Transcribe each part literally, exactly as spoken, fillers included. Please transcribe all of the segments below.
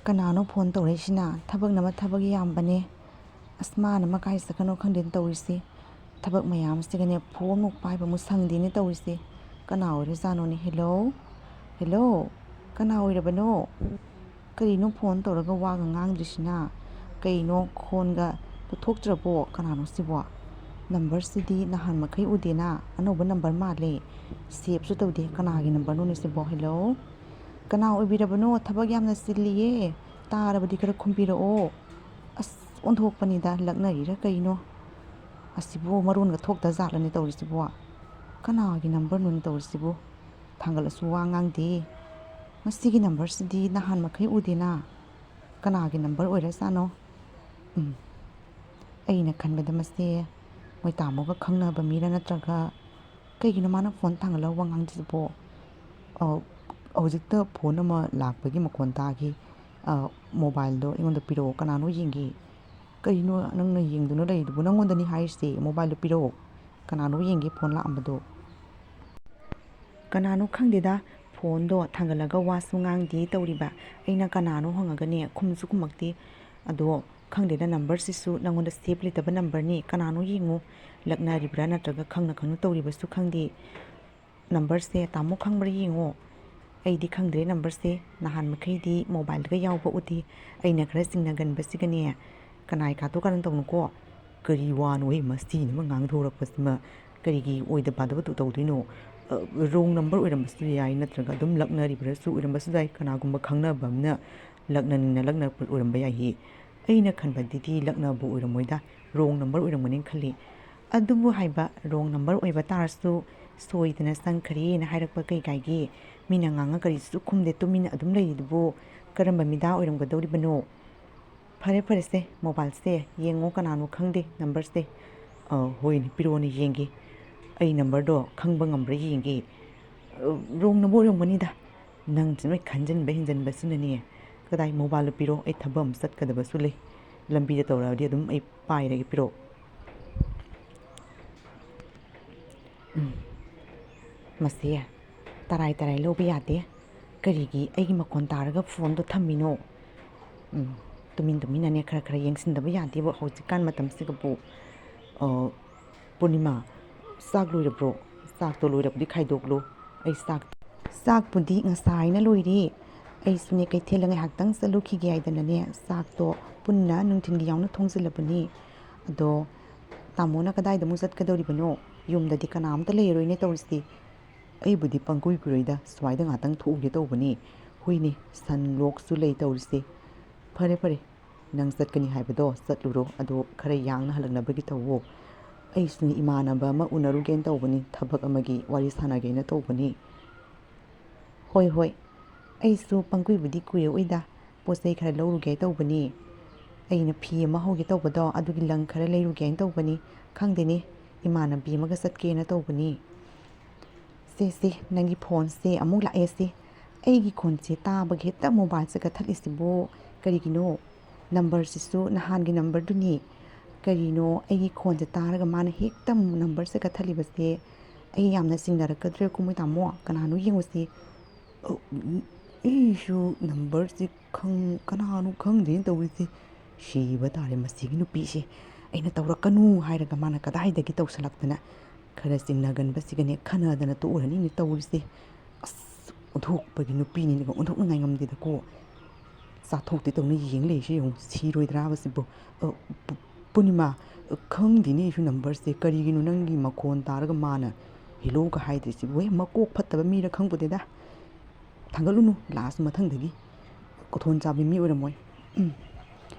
ꯀꯅꯥꯅꯣ ꯐꯣꯟ ꯇꯧꯔꯛꯏꯁꯤꯅ? ꯊꯕꯛꯅ ꯑꯃ ꯊꯕꯛ ꯌꯥꯝꯕꯅꯦ꯫ ꯑꯁ, ꯃꯥꯅ ꯑꯃ ꯀꯥꯏ ꯆꯠꯈ꯭ꯔꯅꯣ ꯈꯪꯗꯦꯅꯦ ꯇꯧꯔꯤꯁꯦ꯫ ꯊꯕꯛ ꯃꯌꯥꯝꯁꯤꯒꯅꯦ ꯐꯣꯟꯃꯨꯛ ꯄꯥꯏꯕꯃꯨꯛ ꯁꯪꯗꯦꯅꯦ ꯇꯧꯔꯤꯁꯦ꯫ ꯀꯅꯥ ꯑꯣꯏꯔꯖꯥꯠꯅꯣꯅꯦ? ꯍꯦꯜꯂꯣ? ꯍꯦꯜꯂꯣ? ꯀꯅꯥ ꯑꯣꯏꯔꯕꯅꯣ? ꯀꯔꯤꯅꯣ ꯐꯣꯟ ꯇꯧꯔꯒ ꯋꯥꯒ ꯉꯥꯡꯗ꯭ꯔꯤꯁꯤꯅ? ꯀꯩꯅꯣ ꯈꯣꯟꯒ ꯂꯨꯊꯣꯛꯇ꯭ꯔꯕꯣ? ꯀꯅꯥꯅꯣ ꯁꯤꯕꯣ? ꯅꯝꯕꯔꯁꯤꯗꯤ ꯅꯍꯥꯟ ꯃꯈꯩ ꯎꯗꯦꯅ, ꯑꯅꯧꯕ ꯅꯝꯕꯔ ꯃꯥꯜꯂꯦ꯫ ꯁꯦꯞꯁꯨ ꯇꯧꯗꯦ꯫ ꯀꯅꯥꯒꯤ ꯅꯝꯕꯔꯅꯣꯅꯦ ꯁꯤꯕꯣ? ꯍꯦꯜꯂꯣ? ꯀꯅꯥ ꯑꯣꯏꯕꯤꯔꯕꯅꯣ? ꯊꯕꯛ ꯌꯥꯝꯅ ꯆꯤꯜꯂꯤꯌꯦ꯫ ꯇꯥꯔꯕꯗꯤ ꯈꯔ ꯈꯨꯝꯕꯤꯔꯛꯑꯣ꯫ ꯑꯁ, ꯑꯣꯟꯊꯣꯛꯄꯅꯤꯗ, ꯂꯛꯅꯔꯤꯔ ꯀꯩꯅꯣ? ꯑꯁꯤꯕꯨ ꯃꯔꯣꯟꯒ ꯊꯣꯛꯇ ꯖꯥꯠꯂꯅꯦ ꯇꯧꯔꯤꯁꯤꯕꯣ? ꯀꯅꯥꯒꯤ ꯅꯝꯕꯔꯅꯣꯅꯦ ꯇꯧꯔꯤꯁꯤꯕꯨ? ꯊꯥꯡꯒꯠꯂꯁꯨ ꯋꯥ ꯉꯥꯡꯗꯦ꯫ ꯃꯁꯤꯒꯤ ꯅꯝꯕꯔꯁꯤꯗꯤ ꯅꯍꯥꯟ ꯃꯈꯩ ꯎꯗꯦꯅ꯫ ꯀꯅꯥꯒꯤ ꯅꯝꯕꯔ ꯑꯣꯏꯔꯖꯥꯠꯅꯣ? ꯎꯝ, ꯑꯩꯅ ꯈꯟꯕꯗ ꯃꯁꯦ ꯃꯣꯏ ꯇꯥꯃꯣꯒ ꯈꯪꯅꯕ ꯃꯤꯔ ꯅꯠꯇ꯭ꯔꯒ ꯀꯩꯒꯤꯅꯣ ꯃꯥꯅ ꯐꯣꯟ ꯊꯥꯡꯒꯠꯂꯒ ꯋꯥ ꯉꯥꯡꯗ꯭ꯔꯤꯁꯤꯕꯣ? ꯑꯧ, ꯍꯧꯖꯤꯛꯇ ꯐꯣꯟ ꯑꯃ ꯂꯥꯛꯄꯒꯤ ꯃꯈꯣꯟ ꯇꯥꯈꯤ꯫ ꯑ, ꯃꯣꯕꯥꯏꯜꯗꯣ ꯑꯩꯉꯣꯟꯗ ꯄꯤꯔꯛꯑꯣ, ꯀꯅꯥꯅꯣ ꯌꯦꯡꯒꯦ꯫ ꯀꯩꯅꯣ ꯅꯪꯅ ꯌꯦꯡꯗꯨꯅ ꯂꯩꯔꯤꯗꯨꯕꯨ? ꯅꯪꯉꯣꯟꯗꯅꯤ ꯍꯥꯏꯔꯤꯁꯦ, ꯃꯣꯕꯥꯏꯜꯗꯣ ꯄꯤꯔꯛꯑꯣ꯫ ꯀꯅꯥꯅꯣ ꯌꯦꯡꯒꯦ ꯐꯣꯟ ꯂꯥꯛꯑꯝꯕꯗꯣ? ꯀꯅꯥꯅꯣ ꯈꯪꯗꯦꯗ, ꯐꯣꯟꯗꯣ ꯊꯥꯡꯒꯠꯂꯒ ꯋꯥꯁꯨ ꯉꯥꯡꯗꯦ ꯇꯧꯔꯤꯕ꯫ ꯑꯩꯅ ꯀꯅꯥꯅꯣ ꯍꯪꯉꯒꯅꯦ ꯈꯨꯝꯁꯨ ꯈꯨꯝꯃꯛꯇꯦ꯫ ꯑꯗꯣ ꯈꯪꯗꯦꯗ, ꯅꯝꯕꯔꯁꯤꯁꯨ ꯅꯪꯉꯣꯟꯗ ꯁꯦꯞ ꯂꯩꯇꯕ ꯅꯝꯕꯔꯅꯤ꯫ ꯀꯅꯥꯅꯣ ꯌꯦꯡꯉꯨ, ꯂꯛꯅꯔꯤꯕ꯭ꯔꯥ ꯅꯠꯇ꯭ꯔꯒ ꯈꯪꯅ ꯈꯪꯅ ꯇꯧꯔꯤꯕꯁꯨ ꯈꯪꯗꯦ꯫ ꯅꯝꯕꯔꯁꯦ ꯇꯥꯃꯣ ꯈꯪꯕ꯭ꯔꯥ ꯌꯦꯡꯉꯣ꯫ ꯑꯩꯗꯤ ꯈꯪꯗ꯭ꯔꯦ ꯅꯝꯕꯔꯁꯦ, ꯅꯍꯥꯟ ꯃꯈꯩꯗꯤ ꯃꯣꯕꯥꯏꯜꯗꯒ ꯌꯥꯎꯕ ꯎꯗꯦ꯫ ꯑꯩꯅ ꯈꯔ ꯆꯤꯡꯅꯒꯟꯕꯁꯤꯒꯅꯦ, ꯀꯅꯥꯏ ꯀꯥꯇꯨ ꯀꯥꯔꯟ ꯇꯧꯅꯨꯀꯣ꯫ ꯀꯔꯤ ꯋꯥꯅꯣꯍꯦ ꯃꯁꯤꯅ ꯑꯃ ꯉꯥꯡꯊꯣꯔꯛꯄꯁꯤꯃ? ꯀꯔꯤꯒꯤ ꯑꯣꯏꯗ ꯄꯥꯗꯕꯗꯨ ꯇꯧꯗꯣꯏꯅꯣ? ꯑ, ꯔꯣꯡ ꯅꯝꯕꯔ ꯑꯣꯏꯔꯝꯕꯁꯨ ꯌꯥꯏ, ꯅꯠꯇ꯭ꯔꯒ ꯑꯗꯨꯝ ꯂꯛꯅꯔꯤꯕ꯭ꯔꯁꯨ ꯑꯣꯏꯔꯝꯕꯁꯨ ꯌꯥꯏ꯫ ꯀꯅꯥꯒꯨꯝꯕ ꯈꯪꯅꯕ ꯑꯃꯅ ꯂꯛꯅꯅꯤꯡꯅ ꯂꯛꯅꯔꯛꯄ ꯑꯣꯏꯔꯝꯕ ꯌꯥꯏꯍꯦ꯫ ꯑꯩꯅ ꯈꯟꯕꯗꯗꯤ ꯂꯛꯅꯕ ꯑꯣꯏꯔꯝꯃꯣꯏꯗ, ꯔꯣꯡ ꯅꯝꯕꯔ ꯑꯣꯏꯔꯝꯒꯅꯤ ꯈꯜꯂꯤ꯫ ꯑꯗꯨꯕꯨ ꯍꯥꯏꯕ, ꯔꯣꯡ ꯅꯝꯕꯔ ꯑꯣꯏꯕ ꯇꯥꯔꯁꯨ ꯁꯣꯏꯗꯅ ꯆꯪꯈ꯭ꯔꯦꯅ ꯍꯥꯏꯔꯛꯄ ꯀꯩ ꯀꯥꯏꯒꯦ? ꯃꯤꯅ ꯉꯥꯡꯉ ꯀꯔꯤꯁꯨ ꯈꯨꯝꯗꯦ, ꯇꯨꯃꯤꯟꯅ ꯑꯗꯨꯝ ꯂꯩꯔꯤꯗꯨꯕꯨ ꯀꯔꯝꯕ ꯃꯤꯗꯥ ꯑꯣꯏꯔꯝꯒꯗꯧꯔꯤꯕꯅꯣ? ꯐꯔꯦ ꯐꯔꯦꯁꯦ, ꯃꯣꯕꯥꯏꯜꯁꯦ ꯌꯦꯡꯉꯣ, ꯀꯅꯥꯅꯣ ꯈꯪꯗꯦ ꯅꯝꯕꯔꯁꯦ꯫ ꯑ, ꯍꯣꯏꯅꯦ, ꯄꯤꯔꯛꯑꯣꯅꯦ ꯌꯦꯡꯒꯦ꯫ ꯑꯩ ꯅꯝꯕꯔꯗꯣ ꯈꯪꯕ ꯉꯝꯕ꯭ꯔꯥ ꯌꯦꯡꯒꯦ꯫ ꯑ, ꯔꯣꯡ ꯅꯝꯕꯔ ꯑꯣꯏꯔꯝꯒꯅꯤꯗ꯫ ꯅꯪꯁꯤ ꯅꯣꯏ ꯈꯟꯖꯤꯟꯕ ꯍꯦꯟꯖꯤꯟꯕꯁꯤꯅꯅꯦ꯫ ꯀꯗꯥꯏ, ꯃꯣꯕꯥꯏꯜꯗꯣ ꯄꯤꯔꯛꯑꯣ, ꯑꯩ ꯊꯕꯛ ꯑꯃ ꯆꯠꯀꯗꯕꯁꯨ ꯂꯩ꯫ ꯂꯝꯕꯤꯗ ꯇꯧꯔꯛꯑꯗꯤ ꯑꯗꯨꯝ ꯑꯩ ꯄꯥꯏꯔꯒꯦ, ꯄꯤꯔꯛꯑꯣ꯫ ꯎꯝ꯫ ꯃꯁꯤ ꯇꯔꯥꯏ ꯇꯔꯥꯏ ꯂꯧꯕ ꯌꯥꯗꯦ꯫ ꯀꯔꯤꯒꯤ ꯑꯩꯒꯤ ꯃꯈꯣꯟ ꯇꯥꯔꯒ ꯐꯣꯟꯗꯣ ꯊꯝꯃꯤꯅꯣ? ꯎꯝ, ꯇꯨꯃꯤꯟ ꯇꯨꯃꯤꯟꯅꯅꯦ ꯈꯔ ꯈꯔ ꯌꯦꯡꯁꯤꯟꯗꯕ ꯌꯥꯗꯦꯕ ꯍꯧꯖꯤꯛꯀꯥꯟ ꯃꯇꯝꯁꯤꯒꯕꯨ꯫ ꯑ, ꯄꯨꯔꯅꯤꯃꯥ, ꯆꯥꯛ ꯂꯣꯏꯔꯕ꯭ꯔꯣ? ꯆꯥꯛꯇꯣ ꯂꯣꯏꯔꯕꯗꯤ ꯈꯥꯏꯗꯣꯛꯂꯣ꯫ ꯑꯩ ꯆꯥꯛ, ꯆꯥꯛꯄꯨꯗꯤ ꯉꯁꯥꯏꯅ ꯂꯣꯏꯔꯦ꯫ ꯑꯩꯁꯨꯅꯦ ꯀꯩꯊꯦꯜꯗ ꯉꯥꯏꯍꯥꯛꯇꯪ ꯆꯠꯂꯨꯈꯤꯒꯦ ꯍꯥꯏꯗꯅꯅꯦ, ꯆꯥꯛꯇꯣ ꯄꯨꯟꯅ ꯅꯨꯡꯊꯤꯜꯒꯤ ꯌꯥꯎꯅ ꯊꯣꯡꯖꯤꯜꯂꯕꯅꯤ꯫ ꯑꯗꯣ ꯇꯥꯃꯣꯅ ꯀꯗꯥꯏꯗ ꯑꯃꯨꯛ ꯆꯠꯀꯗꯧꯔꯤꯕꯅꯣ? ꯌꯨꯝꯗꯗꯤ ꯀꯅꯥꯝꯇ ꯂꯩꯔꯔꯣꯏꯅꯦ ꯇꯧꯔꯤꯁꯤ꯫ ꯑꯩꯕꯨꯗꯤ ꯄꯪꯀꯨꯏ ꯀꯨꯏꯔꯣꯏꯗ, ꯁ꯭ꯋꯥꯏꯗ ꯉꯥꯛꯇꯪ ꯊꯣꯛꯎꯒꯦ ꯇꯧꯕꯅꯤ꯫ ꯍꯣꯏꯅꯦ, ꯁꯟ ꯂꯣꯛꯁꯨ ꯂꯩ ꯇꯧꯔꯤꯁꯦ꯫ ꯐꯔꯦ, ꯐꯔꯦ, ꯅꯪ ꯆꯠꯀꯅꯤ ꯍꯥꯏꯕꯗꯣ ꯆꯠꯂꯨꯔꯣ, ꯑꯗꯣ ꯈꯔ ꯌꯥꯡꯅ ꯍꯜꯂꯛꯅꯕꯒꯤ ꯇꯧꯋꯣ꯫ ꯑꯩꯁꯨ ꯏꯃꯥꯟꯅꯕ ꯑꯃ ꯎꯅꯔꯨꯒꯦꯅ ꯇꯧꯕꯅꯤ, ꯊꯕꯛ ꯑꯃꯒꯤ ꯋꯥꯔꯤ ꯁꯥꯟꯅꯒꯦꯅ ꯇꯧꯕꯅꯤ꯫ ꯍꯣꯏ, ꯍꯣꯏ, ꯑꯩꯁꯨ ꯄꯪꯀꯨꯏꯕꯨꯗꯤ ꯀꯨꯏꯔꯛꯑꯣꯏꯗ, ꯄꯣꯠ ꯆꯩ ꯈꯔ ꯂꯧꯔꯨꯒꯦ ꯇꯧꯕꯅꯤ꯫ ꯑꯩꯅ ꯐꯤ ꯑꯃ ꯍꯧꯒꯦ ꯇꯧꯕꯗꯣ, ꯑꯗꯨꯒꯤ ꯂꯪ ꯈꯔ ꯂꯩꯔꯨꯒꯦꯅ ꯇꯧꯕꯅꯤ꯫ ꯈꯪꯗꯦꯅꯦ, ꯏꯃꯥꯟꯅꯕꯤ ꯑꯃꯒ ꯆꯠꯀꯦꯅ ꯇꯧꯕꯅꯤ꯫ ꯁꯦ, ꯁꯦ, ꯅꯪꯒꯤ ꯐꯣꯟꯁꯦ ꯑꯃꯨꯛ ꯂꯥꯛꯑꯦ ꯁꯦ꯫ ꯑꯩꯒꯤ ꯈꯣꯟꯁꯦ ꯇꯥꯕꯒꯤ ꯍꯦꯛꯇ ꯃꯣꯕꯥꯏꯜꯁꯦ ꯀꯛꯊꯠꯂꯤꯁꯤꯕꯨ ꯀꯔꯤꯒꯤꯅꯣ? ꯅꯝꯕꯔꯁꯤꯁꯨ ꯅꯍꯥꯟꯒꯤ ꯅꯝꯕꯔꯗꯨꯅꯤ꯫ ꯀꯔꯤꯅꯣ ꯑꯩꯒꯤ ꯈꯣꯟꯁꯦ ꯇꯥꯔꯒ ꯃꯥꯅ ꯍꯦꯛꯇ ꯅꯝꯕꯔꯁꯦ ꯀꯛꯊꯠꯂꯤꯕꯁꯦ? ꯑꯩ ꯌꯥꯝꯅ ꯆꯤꯡꯅꯔꯛꯀꯗ꯭ꯔꯦ ꯀꯨꯝꯃꯣꯏ ꯇꯥꯃꯣ꯫ ꯀꯅꯥꯅꯣ ꯌꯦꯡꯉꯨꯁꯤ꯫ ꯑ, ꯎꯝ, ꯑꯩꯁꯨ ꯅꯝꯕꯔꯁꯦ ꯈꯪ-, ꯀꯅꯥꯅꯣ ꯈꯪꯗꯦꯅ ꯇꯧꯔꯤꯁꯦ꯫ ꯁꯤꯕ ꯇꯥꯔꯦ ꯃꯁꯤꯒꯤ ꯅꯨꯄꯤꯁꯦ꯫ ꯑꯩꯅ ꯇꯧꯔꯛꯀꯅꯨ ꯍꯥꯏꯔꯒ ꯃꯥꯅ ꯀꯗꯥꯏꯗꯒꯤ ꯇꯧꯁꯜꯂꯛꯇꯅ꯫ ꯈꯔ ꯆꯤꯡꯅꯒꯟꯕꯁꯤꯒꯅꯦ ꯈꯟꯅꯗꯅ ꯇꯣꯛꯎꯔꯅꯤꯅꯦ ꯇꯧꯔꯤꯁꯦ꯫ ꯑꯁ, ꯑꯣꯟꯊꯣꯛꯄꯒꯤ ꯅꯨꯄꯤꯅꯤꯅꯦ, ꯑꯣꯟꯊꯣꯛꯅꯉꯥꯏ ꯉꯝꯗꯦꯗꯀꯣ꯫ ꯆꯥꯊꯣꯛꯇꯤ ꯇꯧꯅ ꯌꯦꯡ ꯂꯩꯔꯤꯁꯦ ꯌꯦꯡꯉꯨ, ꯁꯤꯔꯣꯏꯗ꯭ꯔꯥꯕ ꯁꯤꯕꯨ? ꯑ, ꯄꯨ-, ꯄꯨꯔꯅꯤꯃꯥ, ꯑ, ꯈꯪꯗꯦꯅꯦ ꯑꯩꯁꯨ ꯅꯝꯕꯔꯁꯦ, ꯀꯔꯤꯒꯤꯅꯣ ꯅꯪꯒꯤ ꯃꯈꯣꯟ ꯇꯥꯔꯒ ꯃꯥꯅ ꯍꯦꯂꯣꯒ ꯍꯥꯏꯗ꯭ꯔꯤꯁꯤꯕꯨ? ꯍꯦ, ꯃꯀꯣꯛ ꯐꯠꯇꯕ ꯃꯤꯔ ꯈꯪꯄꯣꯠꯇꯦꯗ꯫ ꯊꯥꯡꯒꯠꯂꯨꯅꯨ, ꯂꯥꯛꯑꯁꯨ ꯃꯊꯪꯗꯒꯤ꯫ ꯀꯣꯊꯣꯟ ꯆꯥꯕꯤ ꯃꯤ ꯑꯣꯏꯔꯝꯃꯣꯏ꯫ ꯎꯝ꯫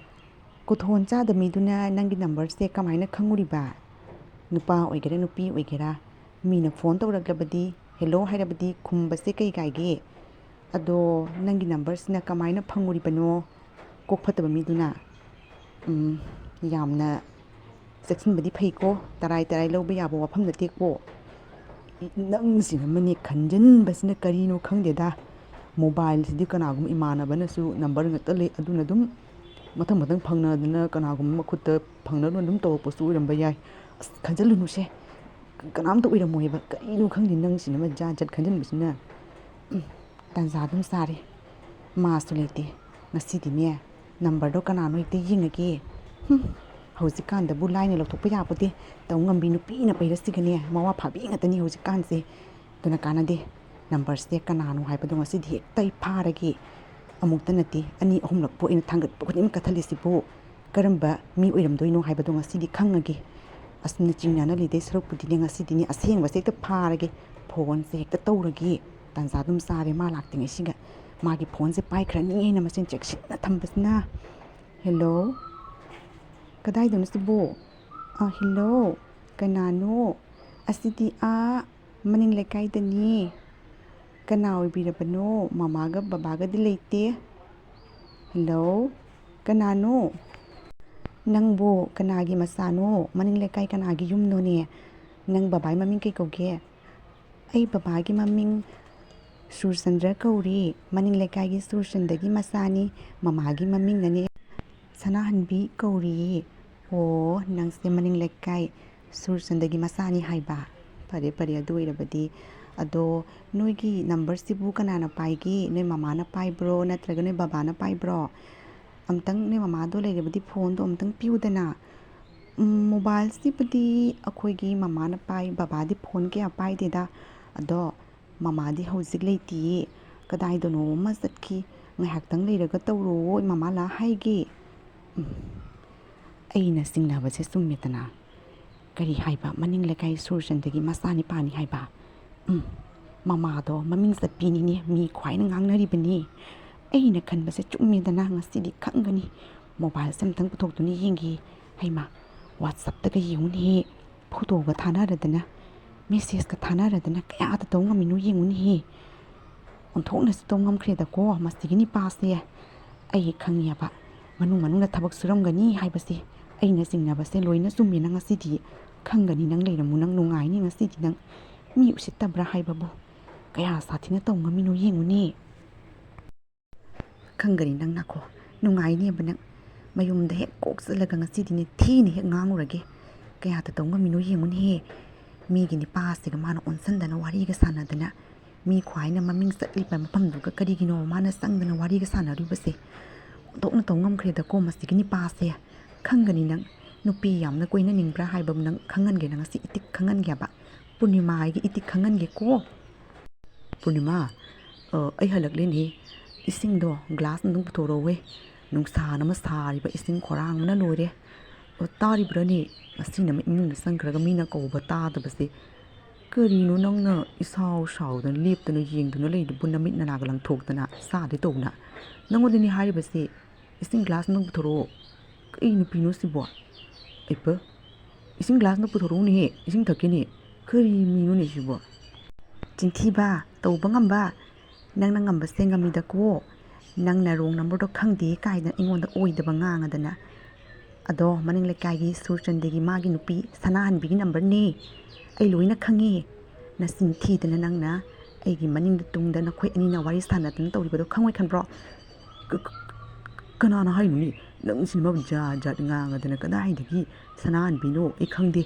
ꯀꯣꯊꯣꯟ ꯆꯥꯗ ꯃꯤꯗꯨꯅ ꯅꯪꯒꯤ ꯅꯝꯕꯔꯁꯦ ꯀꯃꯥꯏꯅ ꯈꯪꯉꯨꯔꯤꯕ? ꯅꯨꯄꯥ ꯑꯣꯏꯒꯦꯔꯥ ꯅꯨꯄꯤ ꯑꯣꯏꯒꯦꯔꯥ, ꯃꯤꯅ ꯐꯣꯟ ꯇꯧꯔꯛꯂꯕꯗꯤ ꯍꯦꯂꯣ ꯍꯥꯏꯔꯕꯗꯤ ꯈꯨꯝꯕꯁꯦ ꯀꯩ ꯀꯥꯏꯒꯦ? ꯑꯗꯣ ꯅꯪꯒꯤ ꯅꯝꯕꯔꯁꯤꯅ ꯀꯃꯥꯏꯅ ꯐꯪꯉꯨꯔꯤꯕꯅꯣ? ꯀꯣꯛ ꯐꯠꯇꯕ ꯃꯤꯗꯨꯅ꯫ ꯎꯝ, ꯌꯥꯝꯅ ꯆꯦꯛꯁꯤꯟꯕꯗꯤ ꯐꯩꯀꯣ, ꯇꯔꯥꯏ ꯇꯔꯥꯏ ꯂꯧꯕ ꯌꯥꯕ ꯋꯥꯐꯝ ꯅꯠꯇꯦꯀꯣ꯫ ꯏ-, ꯅꯪꯁꯤꯅ ꯑꯃꯅꯤ ꯈꯟꯖꯤꯟꯕꯁꯤꯅ ꯀꯔꯤꯅꯣ ꯈꯪꯗꯦꯗ꯫ ꯃꯣꯕꯥꯏꯜꯁꯤꯗꯤ ꯀꯅꯥꯒꯨꯝꯕ ꯏꯃꯥꯟꯅꯕꯅꯁꯨ ꯅꯝꯕꯔ ꯉꯥꯛꯇ ꯂꯩ, ꯑꯗꯨꯅ ꯑꯗꯨꯝ ꯃꯊꯪ ꯃꯊꯪ ꯐꯪꯅꯗꯅ ꯀꯅꯥꯒꯨꯝꯕ ꯃꯈꯨꯠꯇ ꯐꯪꯅꯗꯨꯅ ꯑꯗꯨꯝ ꯇꯧꯔꯛꯄꯁꯨ ꯑꯣꯏꯔꯝꯕ ꯌꯥꯏ꯫ ꯑꯁ, ꯈꯟꯖꯤꯜꯂꯨꯅꯨꯁꯦ, ꯀꯅꯥꯝꯇ ꯑꯣꯏꯔꯝꯃꯣꯏꯕ꯫ ꯀꯔꯤꯅꯣ ꯈꯪꯗꯦ, ꯅꯪꯁꯤꯅ ꯑꯃ ꯖꯥꯠ ꯖꯥꯠ ꯈꯟꯖꯤꯟꯕꯁꯤꯅ꯫ ꯎꯝ, ꯇꯥꯟꯖꯥ ꯑꯗꯨꯝ ꯆꯥꯔꯦ꯫ ꯃꯥꯁꯨ ꯂꯩꯇꯦ꯫ ꯉꯁꯤꯗꯤꯅꯦ, ꯅꯝꯕꯔꯗꯣ ꯀꯅꯥꯅꯣ ꯍꯦꯛꯇ ꯌꯦꯡꯉꯒꯦ꯫ ꯍꯨꯝ, ꯍꯧꯖꯤꯛꯀꯥꯟꯗꯕꯨ ꯂꯥꯏꯅ ꯂꯧꯊꯣꯛꯄ ꯌꯥꯄꯣꯠꯇꯦ꯫ ꯇꯧ ꯉꯝꯕꯤ ꯅꯨꯄꯤꯅ ꯄꯩꯔꯁꯤꯒꯅꯦ, ꯃꯋꯥ ꯐꯥꯕꯤ ꯉꯥꯛꯇꯅꯤ ꯍꯧꯖꯤꯛꯀꯥꯟꯁꯦ꯫ ꯑꯗꯨꯅ ꯀꯥꯟꯅꯗꯦ꯫ ꯅꯝꯕꯔꯁꯦ ꯀꯅꯥꯅꯣ ꯍꯥꯏꯕꯗꯣ ꯉꯁꯤꯗꯤ ꯍꯦꯛꯇ ꯑꯩ ꯐꯥꯔꯒꯦ꯫ ꯑꯃꯨꯛꯇ ꯅꯠꯇꯦ, ꯑꯅꯤ ꯑꯍꯨꯝꯂꯛꯄꯨ ꯑꯩꯅ ꯊꯥꯡꯒꯠꯄ ꯈꯨꯗꯤꯡꯃꯛ ꯀꯛꯊꯠꯂꯤꯁꯤꯕꯨ ꯀꯔꯝꯕ ꯃꯤ ꯑꯣꯏꯔꯝꯗꯣꯏꯅꯣ ꯍꯥꯏꯕꯗꯣ ꯉꯁꯤꯗꯤ ꯈꯪꯉꯒꯦ꯫ ꯑꯁꯨꯝꯅ ꯆꯤꯡꯅꯅ ꯂꯩꯗꯣꯏ ꯁꯔꯨꯛꯄꯨꯗꯤꯅꯦ, ꯉꯁꯤꯗꯤꯅꯦ ꯑꯁꯦꯡꯕꯁꯦ ꯍꯦꯛꯇ ꯐꯥꯔꯒꯦ꯫ ꯐꯣꯟꯁꯦ ꯍꯦꯛꯇ ꯇꯧꯔꯒꯦ꯫ ꯇꯥꯟꯖꯥ ꯑꯗꯨꯝ ꯆꯥꯔꯦ ꯃꯥ ꯂꯥꯛꯇ꯭ꯔꯤꯉꯩꯁꯤꯒ꯫ ꯃꯥꯒꯤ ꯐꯣꯟꯁꯦ ꯄꯥꯏꯈ꯭ꯔꯅꯤ ꯍꯥꯏꯅ ꯃꯁꯦ ꯆꯦꯛꯁꯤꯟꯅ ꯊꯝꯕꯁꯤꯅ꯫ ꯍꯦꯜꯂꯣ? ꯀꯗꯥꯏꯗꯅꯣ ꯁꯤꯕꯣ? ꯑꯥ, ꯍꯦꯜꯂꯣ? ꯀꯅꯥꯅꯣ? ꯑꯁꯤꯗꯤ ꯑꯥ ꯃꯅꯤꯡ ꯂꯩꯀꯥꯏꯗꯅꯤ꯫ ꯀꯅꯥ ꯑꯣꯏꯕꯤꯔꯕꯅꯣ? ꯃꯃꯥꯒ ꯕꯕꯥꯒꯗꯤ ꯂꯩꯇꯦ꯫ ꯍꯦꯜꯂꯣ? ꯀꯅꯥꯅꯣ? ꯅꯪꯕꯨ ꯀꯅꯥꯒꯤ ꯃꯆꯥꯅꯣ? ꯃꯅꯤꯡ ꯂꯩꯀꯥꯏ ꯀꯅꯥꯒꯤ ꯌꯨꯝꯅꯣꯅꯦ? ꯅꯪ ꯕꯕꯥꯒꯤ ꯃꯃꯤꯡ ꯀꯩ ꯀꯧꯒꯦ? ꯑꯩ ꯕꯕꯥꯒꯤ ꯃꯃꯤꯡ ꯁꯨꯔꯆꯟꯗ꯭ꯔ ꯀꯧꯔꯤ꯫ ꯃꯅꯤꯡ ꯂꯩꯀꯥꯏꯒꯤ ꯁꯨꯔꯆꯟꯗ꯭ꯔꯒꯤ ꯃꯆꯥꯅꯤ꯫ ꯃꯃꯥꯒꯤ ꯃꯃꯤꯡꯅꯅꯦ ꯁꯅꯥꯍꯟꯕꯤ ꯀꯧꯔꯤꯌꯦ꯫ ꯑꯣ, ꯅꯪꯁꯦ ꯃꯅꯤꯡ ꯂꯩꯀꯥꯏ ꯁꯨꯔꯆꯟꯗ꯭ꯔꯒꯤ ꯃꯆꯥꯅꯤ ꯍꯥꯏꯕ? ꯐꯔꯦ, ꯐꯔꯦ, ꯑꯗꯨ ꯑꯣꯏꯔꯕꯗꯤ꯫ ꯑꯗꯣ ꯅꯣꯏꯒꯤ ꯅꯝꯕꯔꯁꯤꯕꯨ ꯀꯅꯥꯅ ꯄꯥꯏꯒꯦ? ꯅꯣꯏ ꯃꯃꯥꯅ ꯄꯥꯏꯕ꯭ꯔꯣ, ꯅꯠꯇ꯭ꯔꯒ ꯅꯣꯏ ꯕꯕꯥꯅ ꯄꯥꯏꯕ꯭ꯔꯣ? ꯑꯝꯇꯪ ꯅꯣꯏ ꯃꯃꯥꯗꯣ ꯂꯩꯔꯕꯗꯤ ꯐꯣꯟꯗꯣ ꯑꯝꯇꯪ ꯄꯤꯌꯨꯗꯅ꯫ ꯎꯝ, ꯃꯣꯕꯥꯏꯜꯁꯤꯕꯨꯗꯤ ꯑꯩꯈꯣꯏꯒꯤ ꯃꯃꯥꯅ ꯄꯥꯏ, ꯕꯕꯥꯗꯤ ꯐꯣꯟ ꯀꯌꯥ ꯄꯥꯏꯗꯦꯗ꯫ ꯑꯗꯣ ꯃꯃꯥꯗꯤ ꯍꯧꯖꯤꯛ ꯂꯩꯇꯤꯌꯦ, ꯀꯗꯥꯏꯗꯅꯣ ꯑꯃ ꯆꯠꯈꯤ꯫ ꯉꯥꯏꯍꯥꯛꯇꯪ ꯂꯩꯔꯒ ꯇꯧꯔꯣ, ꯃꯃꯥ ꯂꯥꯛ ꯍꯥꯏꯒꯦ꯫ ꯎꯝ, ꯑꯩꯅ ꯆꯤꯡꯅꯕꯁꯦ ꯆꯨꯝꯃꯦꯗꯅ꯫ ꯀꯔꯤ ꯍꯥꯏꯕ? ꯃꯅꯤꯡ ꯂꯩꯀꯥꯏ ꯁꯨꯔꯆꯟꯗ꯭ꯔꯒꯤ ꯃꯆꯥꯅꯤꯄꯥꯅꯤ ꯍꯥꯏꯕ? ꯎꯝ, ꯃꯃꯥꯗꯣ ꯃꯃꯤꯡ ꯆꯠꯄꯤꯅꯤꯅꯦ, ꯃꯤ ꯈ꯭ꯋꯥꯏꯅ ꯉꯥꯡꯅꯔꯤꯕꯅꯤ꯫ ꯑꯩꯅ ꯈꯟꯕꯁꯦ ꯆꯨꯝꯃꯦꯗꯅ, ꯉꯁꯤꯗꯤ ꯈꯪꯒꯅꯤ꯫ ꯃꯣꯕꯥꯏꯜꯁꯦ ꯑꯝꯇꯪ ꯄꯨꯊꯣꯛꯇꯨꯅ ꯌꯦꯡꯒꯦ꯫ ꯍꯩꯃꯥ, WhatsApp-ꯇꯒ ꯌꯦꯡꯉꯨꯅꯦꯍꯦ, ꯐꯣꯇꯣꯒ ꯊꯥꯅꯔꯗꯅ, ꯃꯦꯁꯦꯖꯀ ꯊꯥꯅꯔꯗꯅ ꯀꯌꯥꯗ ꯇꯧ ꯉꯝꯃꯤꯅꯣ ꯌꯦꯡꯉꯨꯅꯦꯍꯦ꯫ ꯑꯣꯟꯊꯣꯛꯅꯁꯨ ꯇꯧ ꯉꯝꯈ꯭ꯔꯦꯗꯀꯣ ꯃꯁꯤꯒꯤ ꯅꯤꯄꯥꯁꯦ꯫ ꯑꯩ ꯈꯪꯉꯦꯕ, ꯃꯅꯨꯡ ꯃꯅꯨꯡꯗ ꯊꯕꯛ ꯁꯨꯔꯝꯒꯅꯤ ꯍꯥꯏꯕꯁꯦ꯫ ꯑꯩꯅ ꯆꯤꯡꯅꯕꯁꯦ ꯂꯣꯏꯅ ꯆꯨꯝꯃꯦꯅ ꯉꯁꯤꯗꯤ ꯈꯪꯒꯅꯤ ꯅꯪ ꯂꯩꯔꯝꯃꯨ, ꯅꯪ ꯅꯨꯡꯉꯥꯏꯅꯤ ꯉꯁꯤꯗꯤ ꯅꯪ꯫ ꯃꯤ ꯎꯁꯤꯠꯇꯕ꯭ꯔꯥ ꯍꯥꯏꯕꯕꯨ? ꯀꯌꯥ ꯁꯥꯊꯤꯅ ꯇꯧ ꯉꯝꯃꯤꯅꯣ ꯌꯦꯡꯉꯨꯅꯦ꯫ ꯈꯪꯒꯅꯤ ꯅꯪ ꯅꯥꯈꯣ, ꯅꯨꯡꯉꯥꯏꯅꯦꯕ ꯅꯪ꯫ ꯃꯌꯨꯝꯗ ꯍꯦꯛ ꯀꯣꯛ ꯆꯠꯂꯒ ꯉꯁꯤꯗꯤꯅꯦ ꯊꯤꯅ ꯍꯦꯛ ꯉꯥꯡꯉꯨꯔꯒꯦ꯫ ꯀꯌꯥꯗ ꯇꯧ ꯉꯝꯃꯤꯅꯣ ꯌꯦꯡꯉꯨꯅꯦꯍꯦ꯫ ꯃꯤꯒꯤ ꯅꯤꯄꯥꯁꯤꯒ ꯃꯥꯅ ꯑꯣꯟꯁꯟꯗꯅ ꯋꯥꯔꯤꯒ ꯁꯥꯟꯅꯗꯅ, ꯃꯤ ꯈ꯭ꯋꯥꯏꯅ ꯃꯃꯤꯡ ꯆꯠꯂꯤꯕ ꯃꯐꯝꯗꯨꯒ ꯀꯔꯤꯒꯤꯅꯣ ꯃꯥꯅ ꯆꯪꯗꯅ ꯋꯥꯔꯤꯒ ꯁꯥꯟꯅꯔꯤꯕꯁꯦ? ꯑꯣꯟꯊꯣꯛꯅ ꯇꯧ ꯉꯝꯈ꯭ꯔꯦꯗꯀꯣ ꯃꯁꯤꯒꯤ ꯅꯤꯄꯥꯁꯦ꯫ ꯈꯪꯒꯅꯤ ꯅꯪ, ꯅꯨꯄꯤ ꯌꯥꯝꯅ ꯀꯣꯏꯅꯅꯤꯡꯕ꯭ꯔꯥ ꯍꯥꯏꯕ ꯅꯪ ꯈꯪꯍꯟꯒꯦ, ꯅꯪ ꯉꯁꯤ ꯏꯇꯤꯛ ꯈꯪꯍꯟꯒꯦꯕ꯫ ꯄꯨꯔꯅꯤꯃꯥ ꯑꯩꯒꯤ ꯏꯇꯤꯛ ꯈꯪꯍꯟꯒꯦꯀꯣ꯫ ꯄꯨꯔꯅꯤꯃꯥ, ꯑ, ꯑꯩ ꯍꯜꯂꯛꯂꯦꯅꯦ꯫ ꯏꯁꯤꯡꯗꯣ ꯒ꯭ꯂꯥꯁ ꯑꯃ ꯄꯨꯊꯣꯔꯛꯎꯋꯦ꯫ ꯅꯨꯡꯁꯥꯅ ꯑꯃ ꯁꯥꯔꯤꯕ, ꯏꯁꯤꯡ ꯈꯣꯔꯥꯡꯕꯅ ꯂꯣꯏꯔꯦ꯫ ꯑꯣ, ꯇꯥꯔꯤꯕ꯭ꯔꯥꯅꯦ? ꯉꯁꯤꯅ ꯑꯃ ꯏꯃꯨꯡꯗ ꯆꯪꯈ꯭ꯔꯒ ꯃꯤꯅ ꯀꯧꯕ ꯇꯥꯗꯕꯁꯦ꯫ ꯀꯔꯤꯅꯣ ꯅꯪꯅ ꯏꯁꯥꯎ ꯁꯥꯎꯗꯅ ꯂꯦꯞꯇꯅ ꯌꯦꯡꯗꯨꯅ ꯂꯩꯗꯨꯕꯨ, ꯅꯃꯤꯠ ꯅꯅꯥꯒ ꯂꯪꯊꯣꯛꯇꯅ ꯆꯥꯗꯦ ꯇꯧꯅ? ꯅꯪꯉꯣꯟꯗꯅꯤ ꯍꯥꯏꯔꯤꯕꯁꯦ꯫ ꯏꯁꯤꯡ ꯒ꯭ꯂꯥꯁ ꯑꯃ ꯄꯨꯊꯣꯔꯛꯑꯣ꯫ ꯀꯩ ꯅꯨꯄꯤꯅꯣ ꯁꯤꯕꯣ? ꯑꯩꯄ, ꯏꯁꯤꯡ ꯒ꯭ꯂꯥꯁ ꯑꯃ ꯄꯨꯊꯣꯔꯛꯎꯅꯦꯍꯦ, ꯏꯁꯤꯡ ꯊꯛꯀꯦꯅꯦ꯫ ꯀꯔꯤ ꯃꯤꯅꯣꯅꯦ ꯁꯤꯕꯣ? ꯆꯤꯟꯊꯤꯕ, ꯇꯧꯕ ꯉꯝꯕ? ꯅꯪꯅ ꯉꯝꯕꯁꯦ ꯉꯝꯃꯤꯗꯀꯣ꯫ ꯅꯪꯅ ꯔꯣꯡ ꯅꯝꯕꯔꯗꯣ ꯈꯪꯗꯦ ꯀꯥꯏꯅ ꯑꯩꯉꯣꯟꯗ ꯑꯣꯏꯗꯕ ꯉꯥꯡꯉꯗꯅ꯫ ꯑꯗꯣ ꯃꯅꯤꯡ ꯂꯩꯀꯥꯏꯒꯤ ꯁꯨꯔꯆꯟꯗꯒꯤ ꯃꯥꯒꯤ ꯅꯨꯄꯤ ꯁꯅꯥꯍꯟꯕꯤꯒꯤ ꯅꯝꯕꯔꯅꯦ꯫ ꯑꯩ ꯂꯣꯏꯅ ꯈꯪꯉꯤ꯫ ꯅꯆꯤꯟ ꯊꯤꯗꯅ ꯅꯪꯅ ꯑꯩꯒꯤ ꯃꯅꯤꯡꯗ ꯇꯨꯡꯗ ꯅꯈꯣꯏ ꯑꯅꯤꯅ ꯋꯥꯔꯤ ꯁꯥꯟꯅꯗꯅ ꯇꯧꯔꯤꯕꯗꯣ ꯈꯪꯉꯣꯏ ꯈꯟꯕ꯭ꯔꯣ? ꯀ-, ꯀ-, ꯀꯅꯥꯅ ꯍꯥꯏꯅꯣꯅꯦ? ꯅꯪ ꯁꯤꯃ ꯖꯥꯠ ꯖꯥꯠ ꯉꯥꯡꯉꯗꯅ ꯀꯗꯥꯏꯗꯒꯤ ꯁꯅꯥꯍꯟꯕꯤꯅꯣ? ꯑꯩ ꯈꯪꯗꯦ꯫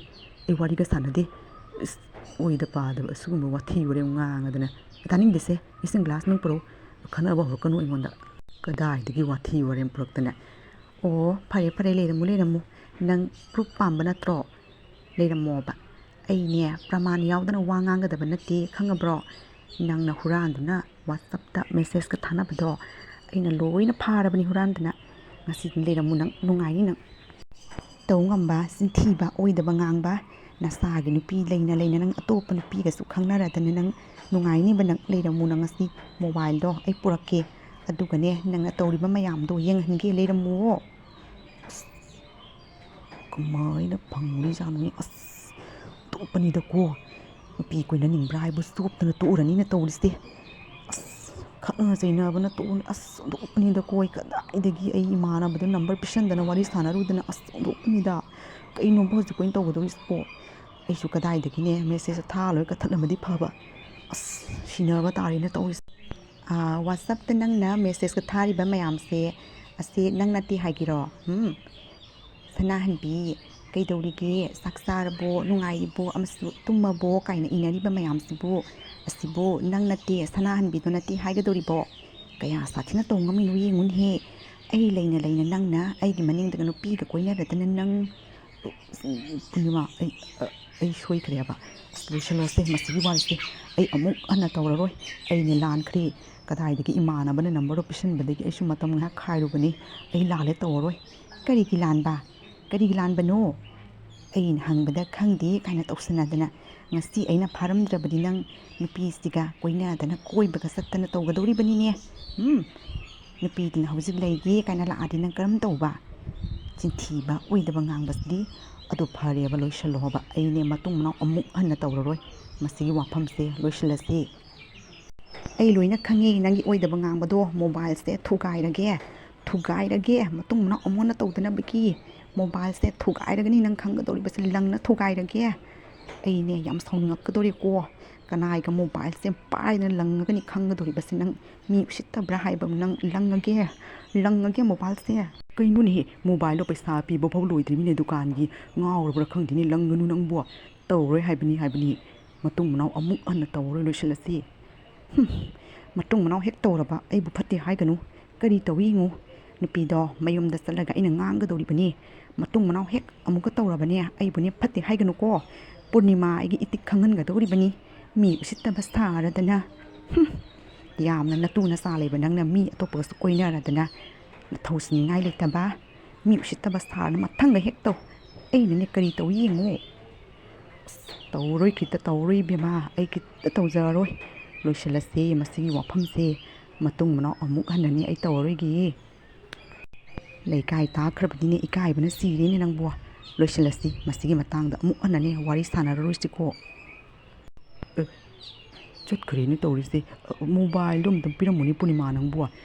ꯑꯩ ꯋꯥꯔꯤꯒ ꯁꯥꯟꯅꯗꯦ꯫ ꯏꯁ, ꯑꯣꯏꯗ ꯄꯥꯗꯕ ꯑꯁꯤꯒꯨꯝꯕ ꯋꯥꯊꯤ ꯋꯥꯔꯦꯝ ꯉꯥꯡꯉꯗꯅ꯫ ꯇꯥꯅꯤꯡꯗꯦꯁꯦ꯫ ꯏꯁꯤꯡ ꯒ꯭ꯂꯥꯁ ꯅꯪ ꯄꯨꯔꯛꯎ꯫ ꯈꯟꯅꯕ ꯍꯧꯔꯛꯀꯅꯨ ꯑꯩꯉꯣꯟꯗ꯫ ꯀꯗꯥꯏꯗꯒꯤ ꯋꯥꯊꯤ ꯋꯥꯔꯦꯝ ꯄꯨꯔꯛꯇꯅ? ꯑꯣ, ꯐꯔꯦ, ꯐꯔꯦ, ꯂꯩꯔꯝꯃꯨ, ꯂꯩꯔꯝꯃꯨ꯫ ꯅꯪ ꯄ꯭ꯔꯨꯞ ꯄꯥꯝꯕ ꯅꯠꯇ꯭ꯔꯣ? ꯂꯩꯔꯝꯃꯣꯕ꯫ ꯑꯩꯅꯦ ꯄ꯭ꯔꯃꯥꯟ ꯌꯥꯎꯗꯅ ꯋꯥ ꯉꯥꯡꯒꯗꯕ ꯅꯠꯇꯦ, ꯈꯪꯉꯕ꯭ꯔꯣ? ꯅꯪꯅ ꯍꯨꯔꯥꯟꯗꯨꯅ WhatsApp-ꯇ message-ꯀ ꯊꯥꯅꯕꯗꯣ ꯑꯩꯅ ꯂꯣꯏꯅ ꯐꯥꯔꯕꯅꯤ ꯍꯨꯔꯥꯟꯗꯅ꯫ ꯉꯁꯤꯗꯤ ꯂꯩꯔꯝꯃꯨ ꯅꯪ, ꯅꯨꯡꯉꯥꯏꯅꯤ ꯅꯪ꯫ ꯇꯧ ꯉꯝꯕ, ꯆꯤꯟꯊꯤꯕ, ꯑꯣꯏꯗꯕ ꯉꯥꯡꯕ, ꯅꯁꯥꯒꯤ ꯅꯨꯄꯤ ꯂꯩꯅ ꯂꯩꯅ ꯅꯪ ꯑꯇꯣꯞꯄ ꯅꯨꯄꯤꯒꯁꯨ ꯈꯪꯅꯔꯗꯅ ꯅꯪ ꯅꯨꯡꯉꯥꯏꯅꯤꯕ ꯅꯪ꯫ ꯂꯩꯔꯝꯃꯨ ꯅꯪ ꯉꯁꯤ꯫ Mobile-ꯗꯣ ꯑꯩ ꯄꯨꯔꯛꯀꯦ, ꯑꯗꯨꯒꯅꯦ ꯅꯪꯅ ꯇꯧꯔꯤꯕ ꯃꯌꯥꯝꯗꯣ ꯌꯦꯡꯍꯟꯒꯦ꯫ ꯂꯩꯔꯝꯃꯨꯋꯣ꯫ ꯑꯁ, ꯀꯃꯥꯏꯅ ꯐꯪꯂꯤꯖꯥꯠꯅꯣꯅꯦ? ꯑꯁ, ꯑꯣꯟꯊꯣꯛꯄꯅꯤꯗꯀꯣ꯫ ꯅꯨꯄꯤ ꯀꯣꯏꯅꯅꯤꯡꯕ꯭ꯔꯥ ꯍꯥꯏꯕꯨ ꯆꯣꯞꯇꯅ ꯇꯣꯛꯎꯔꯅꯤꯅ ꯇꯧꯔꯤꯁꯦ꯫ ꯑꯁ, ꯈꯠꯅ ꯆꯩꯅꯕꯅ ꯇꯣꯛꯎꯔꯅꯤ꯫ ꯑꯁ, ꯑꯣꯟꯊꯣꯛꯄꯅꯤꯗꯀꯣ꯫ ꯑꯩ ꯀꯗꯥꯏꯗꯒꯤ ꯑꯩ ꯏꯃꯥꯟꯅꯕꯗ number ꯄꯤꯁꯟꯗꯅ ꯋꯥꯔꯤ ꯁꯥꯟꯅꯔꯨꯗꯅ꯫ ꯑꯁ, ꯑꯣꯟꯊꯣꯛꯄꯅꯤꯗ꯫ ꯀꯩꯅꯣꯕ ꯍꯧꯖꯤꯛ ꯑꯩꯈꯣꯏꯅ ꯇꯧꯒꯗꯧꯔꯤꯁꯤꯕꯣ? ꯑꯩꯁꯨ ꯀꯗꯥꯏꯗꯒꯤꯅꯦ message ꯊꯥ ꯂꯣꯏ ꯀꯛꯊꯠꯂꯝꯃꯗꯤ ꯐꯕ꯫ ꯑꯁ, ꯁꯤꯅꯕ ꯇꯥꯔꯦꯅ ꯇꯧꯔꯤꯁꯦ꯫ ꯑꯥ, WhatsApp-ꯇ ꯅꯪꯅ message-ꯀ ꯊꯥꯔꯤꯕ ꯃꯌꯥꯝꯁꯦ, ꯑꯁꯤ ꯅꯪ ꯅꯠꯇꯦ ꯍꯥꯏꯒꯦꯔꯣ? ꯍꯨꯝ? ꯁꯅꯥꯍꯟꯕꯤ, ꯀꯩꯗꯧꯔꯤꯒꯦ? ꯆꯥꯛ ꯆꯥꯔꯕꯣ? ꯅꯨꯡꯉꯥꯏꯔꯤꯕꯣ? ꯑꯃꯁꯨ ꯇꯨꯝꯃꯕꯣ? ꯀꯥꯏꯅ ꯏꯅꯔꯤꯕ ꯃꯌꯥꯝꯁꯤꯕꯨ, ꯑꯁꯤꯕꯨ ꯅꯪ ꯅꯠꯇꯦ, ꯁꯅꯥꯍꯟꯕꯤꯗꯣ ꯅꯠꯇꯦ ꯍꯥꯏꯒꯗꯧꯔꯤꯕꯣ? ꯀꯌꯥ ꯁꯥꯊꯤꯅ ꯇꯧ ꯉꯝꯃꯤꯅꯣ ꯌꯦꯡꯉꯨꯅꯦꯍꯦ꯫ ꯑꯩ ꯂꯩꯅ ꯂꯩꯅ ꯅꯪꯅ ꯑꯩꯒꯤ ꯃꯅꯤꯡꯗꯒ ꯅꯨꯄꯤꯒ ꯀꯣꯏꯅꯔꯗꯅ ꯅꯪ, ꯄꯨꯔꯅꯤꯃꯥ, ꯑꯩ, ꯑ, ꯑꯩ ꯁꯣꯏꯈ꯭ꯔꯦꯕ꯫ ꯑꯁ, ꯂꯣꯏꯁꯤꯜꯂꯣꯁꯦ ꯃꯁꯤꯒꯤ ꯋꯥꯔꯤꯁꯦ꯫ ꯑꯩ ꯑꯃꯨꯛ ꯍꯟꯅ ꯇꯧꯔꯔꯣꯏ꯫ ꯑꯩꯅ ꯂꯥꯟꯈ꯭ꯔꯦ꯫ ꯀꯗꯥꯏꯗꯒꯤ ꯏꯃꯥꯟꯅꯕꯅ ꯅꯝꯕꯔꯗꯣ ꯄꯤꯁꯟꯕꯗꯒꯤ ꯑꯩꯁꯨ ꯃꯇꯝ ꯉꯥꯏꯍꯥꯛ ꯈꯥꯏꯔꯨꯕꯅꯤ꯫ ꯑꯩ ꯂꯥꯜꯂꯦ, ꯇꯧꯔꯔꯣꯏ꯫ ꯀꯔꯤꯒꯤ ꯂꯥꯟꯕ? ꯀꯔꯤꯒꯤ ꯂꯥꯟꯕꯅꯣ? ꯑꯩꯅ ꯍꯪꯕꯗ ꯈꯪꯗꯦ ꯀꯥꯏꯅ ꯇꯧꯁꯟꯅꯗꯅ, ꯉꯁꯤ ꯑꯩꯅ ꯐꯥꯔꯝꯗ꯭ꯔꯕꯗꯤ ꯅꯪ ꯅꯨꯄꯤꯁꯤꯒ ꯀꯣꯏꯅꯗꯅ ꯀꯣꯏꯕꯒ ꯆꯠꯇꯅ ꯇꯧꯒꯗꯧꯔꯤꯕꯅꯤꯅꯦ꯫ ꯎꯝ, ꯅꯨꯄꯤꯗꯨꯅ ꯍꯧꯖꯤꯛ ꯂꯩꯒꯦ ꯀꯥꯏꯅ ꯂꯥꯛꯑꯗꯤ ꯅꯪ ꯀꯔꯝ ꯇꯧꯕ? ꯆꯤꯟꯊꯤꯕ, ꯑꯣꯏꯗꯕ ꯉꯥꯡꯕꯁꯤꯗꯤ꯫ ꯑꯗꯨ ꯐꯔꯦꯕ, ꯂꯣꯏꯁꯤꯜꯂꯣ ꯍꯥꯏꯕ꯫ ꯑꯩꯅꯦ ꯃꯇꯨꯡ ꯃꯅꯥꯎ ꯑꯃꯨꯛ ꯍꯟꯅ ꯇꯧꯔꯔꯣꯏ꯫ ꯃꯁꯤꯒꯤ ꯋꯥꯐꯝꯁꯦ ꯂꯣꯏꯁꯤꯜꯂꯁꯤ꯫ ꯑꯩ ꯂꯣꯏꯅ ꯈꯪꯉꯤ ꯅꯪꯒꯤ ꯑꯣꯏꯗꯕ ꯉꯥꯡꯕꯗꯣ꯫ ꯃꯣꯕꯥꯏꯜꯁꯦ ꯊꯨꯒꯥꯏꯔꯒꯦ, ꯊꯨꯒꯥꯏꯔꯒꯦ, ꯃꯇꯨꯡ ꯃꯅꯥꯎ ꯑꯃꯨꯛ ꯍꯟꯅ ꯇꯧꯗꯅꯕꯒꯤ꯫ ꯃꯣꯕꯥꯏꯜꯁꯦ ꯊꯨꯒꯥꯏꯔꯒꯅꯤ ꯅꯪ ꯈꯪꯒꯗꯧꯔꯤꯕꯁꯦ, ꯂꯪꯅ ꯊꯨꯒꯥꯏꯔꯒꯦ꯫ ꯑꯩꯅꯦ ꯌꯥꯝ ꯁꯥꯎꯅꯤꯡꯉꯛꯀꯗꯧꯔꯦꯀꯣ꯫ ꯀꯅꯥꯏꯒ ꯃꯣꯕꯥꯏꯜꯁꯦ ꯄꯥꯏꯗꯅ ꯂꯪꯉꯒꯅꯤ ꯈꯪꯒꯗꯧꯔꯤꯕꯁꯦ ꯅꯪ꯫ ꯃꯤ ꯎꯁꯤꯠꯇꯕ꯭ꯔꯥ ꯍꯥꯏꯕ ꯅꯪ꯫ ꯂꯪꯉꯒꯦ, ꯂꯪꯉꯒꯦ ꯃꯣꯕꯥꯏꯜꯁꯦ꯫ ꯀꯩꯅꯣꯅꯦꯍꯦ, ꯃꯣꯕꯥꯏꯜꯗꯣ ꯄꯩꯁꯥ ꯄꯤꯕ ꯐꯥꯎ ꯂꯣꯏꯗ꯭ꯔꯤꯃꯤꯅꯦ ꯗꯨꯀꯥꯟꯒꯤ꯫ ꯉꯥꯎꯔꯕ꯭ꯔꯥ ꯈꯪꯗꯦꯅꯦ, ꯂꯪꯒꯅꯨ ꯅꯪꯕꯣ꯫ ꯇꯧꯔꯣꯏ ꯍꯥꯏꯕꯅꯤ, ꯍꯥꯏꯕꯅꯤ꯫ ꯃꯇꯨꯡ ꯃꯅꯥꯎ ꯑꯃꯨꯛ ꯍꯟꯅ ꯇꯧꯔꯣꯏ, ꯂꯣꯏꯁꯤꯜꯂꯁꯤ꯫ ꯍꯨꯝ, ꯃꯇꯨꯡ ꯃꯅꯥꯎ ꯍꯦꯛ ꯇꯧꯔꯕ ꯑꯩꯕꯨ ꯐꯠꯇꯦ ꯍꯥꯏꯒꯅꯨ꯫ ꯀꯔꯤ ꯇꯧꯏ ꯌꯦꯡꯉꯨ, ꯅꯨꯄꯤꯗꯣ ꯃꯌꯨꯝꯗ ꯆꯠꯂꯒ ꯑꯩꯅ ꯉꯥꯡꯒꯗꯧꯔꯤꯕꯅꯤ꯫ ꯃꯇꯨꯡ ꯃꯅꯥꯎ ꯍꯦꯛ ꯑꯃꯨꯛꯀ ꯇꯧꯔꯕꯅꯦ, ꯑꯩꯕꯨꯅꯦ ꯐꯠꯇꯦ ꯍꯥꯏꯒꯅꯨꯀꯣ꯫ ꯄꯨꯔꯅꯤꯃꯥ ꯑꯩꯒꯤ ꯏꯇꯤꯛ ꯈꯪꯍꯟꯒꯗꯧꯔꯤꯕꯅꯤ꯫ ꯃꯤ ꯎꯁꯤꯠꯇꯕ ꯁꯥꯔꯗꯅ꯫ ꯍꯨꯝ, ꯌꯥꯝꯅ ꯅꯇꯨ ꯅꯆꯥ ꯂꯩꯕ ꯅꯪꯅ ꯃꯤ ꯑꯇꯣꯞꯄꯒꯁꯨ ꯀꯣꯏꯅꯔꯗꯅ ꯅꯊꯧ ꯁꯤꯅꯤꯡꯉꯥꯏ ꯂꯩꯇꯕ꯫ ꯃꯤ ꯎꯁꯤꯠꯇꯕ ꯁꯥꯔꯅ ꯃꯊꯪꯗ ꯍꯦꯛ ꯇꯧ꯫ ꯑꯩꯅꯅꯦ ꯀꯔꯤ ꯇꯧꯏ ꯌꯦꯡꯉꯨ꯫ ꯑꯁ, ꯇꯧꯔꯣꯏ, ꯈꯤꯇ ꯇꯧꯔꯣꯏ ꯏꯕꯦꯝꯃ, ꯑꯩ ꯈꯤꯇ ꯇꯧꯖꯔꯔꯣꯏ꯫ ꯂꯣꯏꯁꯤꯜꯂꯁꯦ ꯃꯁꯤꯒꯤ ꯋꯥꯐꯝꯁꯦ꯫ ꯃꯇꯨꯡ ꯃꯅꯥꯎ ꯑꯃꯨꯛ ꯍꯟꯅꯅꯦ ꯑꯩ ꯇꯧꯔꯔꯣꯏꯒꯦ꯫ ꯂꯩꯀꯥꯏ ꯇꯥꯈ꯭ꯔꯕꯅꯤꯅꯦ, ꯏꯀꯥꯏꯕꯅ ꯁꯤꯔꯦꯅꯦ ꯅꯪꯕꯨ꯫ ꯂꯣꯏꯁꯤꯜꯂꯁꯤ ꯃꯁꯤꯒꯤ ꯃꯇꯥꯡꯗ, ꯑꯃꯨꯛ ꯍꯟꯅꯅꯦ ꯋꯥꯔꯤ ꯁꯥꯟꯅꯔꯔꯣꯏꯁꯤꯀꯣ꯫ ꯑꯦ, ꯆꯠꯈ꯭ꯔꯦꯅꯦ ꯇꯧꯔꯤꯁꯦ꯫ ꯑ, ꯃꯣꯕꯥꯏꯜꯗꯣ ꯑꯝꯇ ꯄꯤꯔꯝꯃꯨꯅꯦ ꯄꯨꯔꯅꯤꯃꯥ ꯅꯪꯕꯨ꯫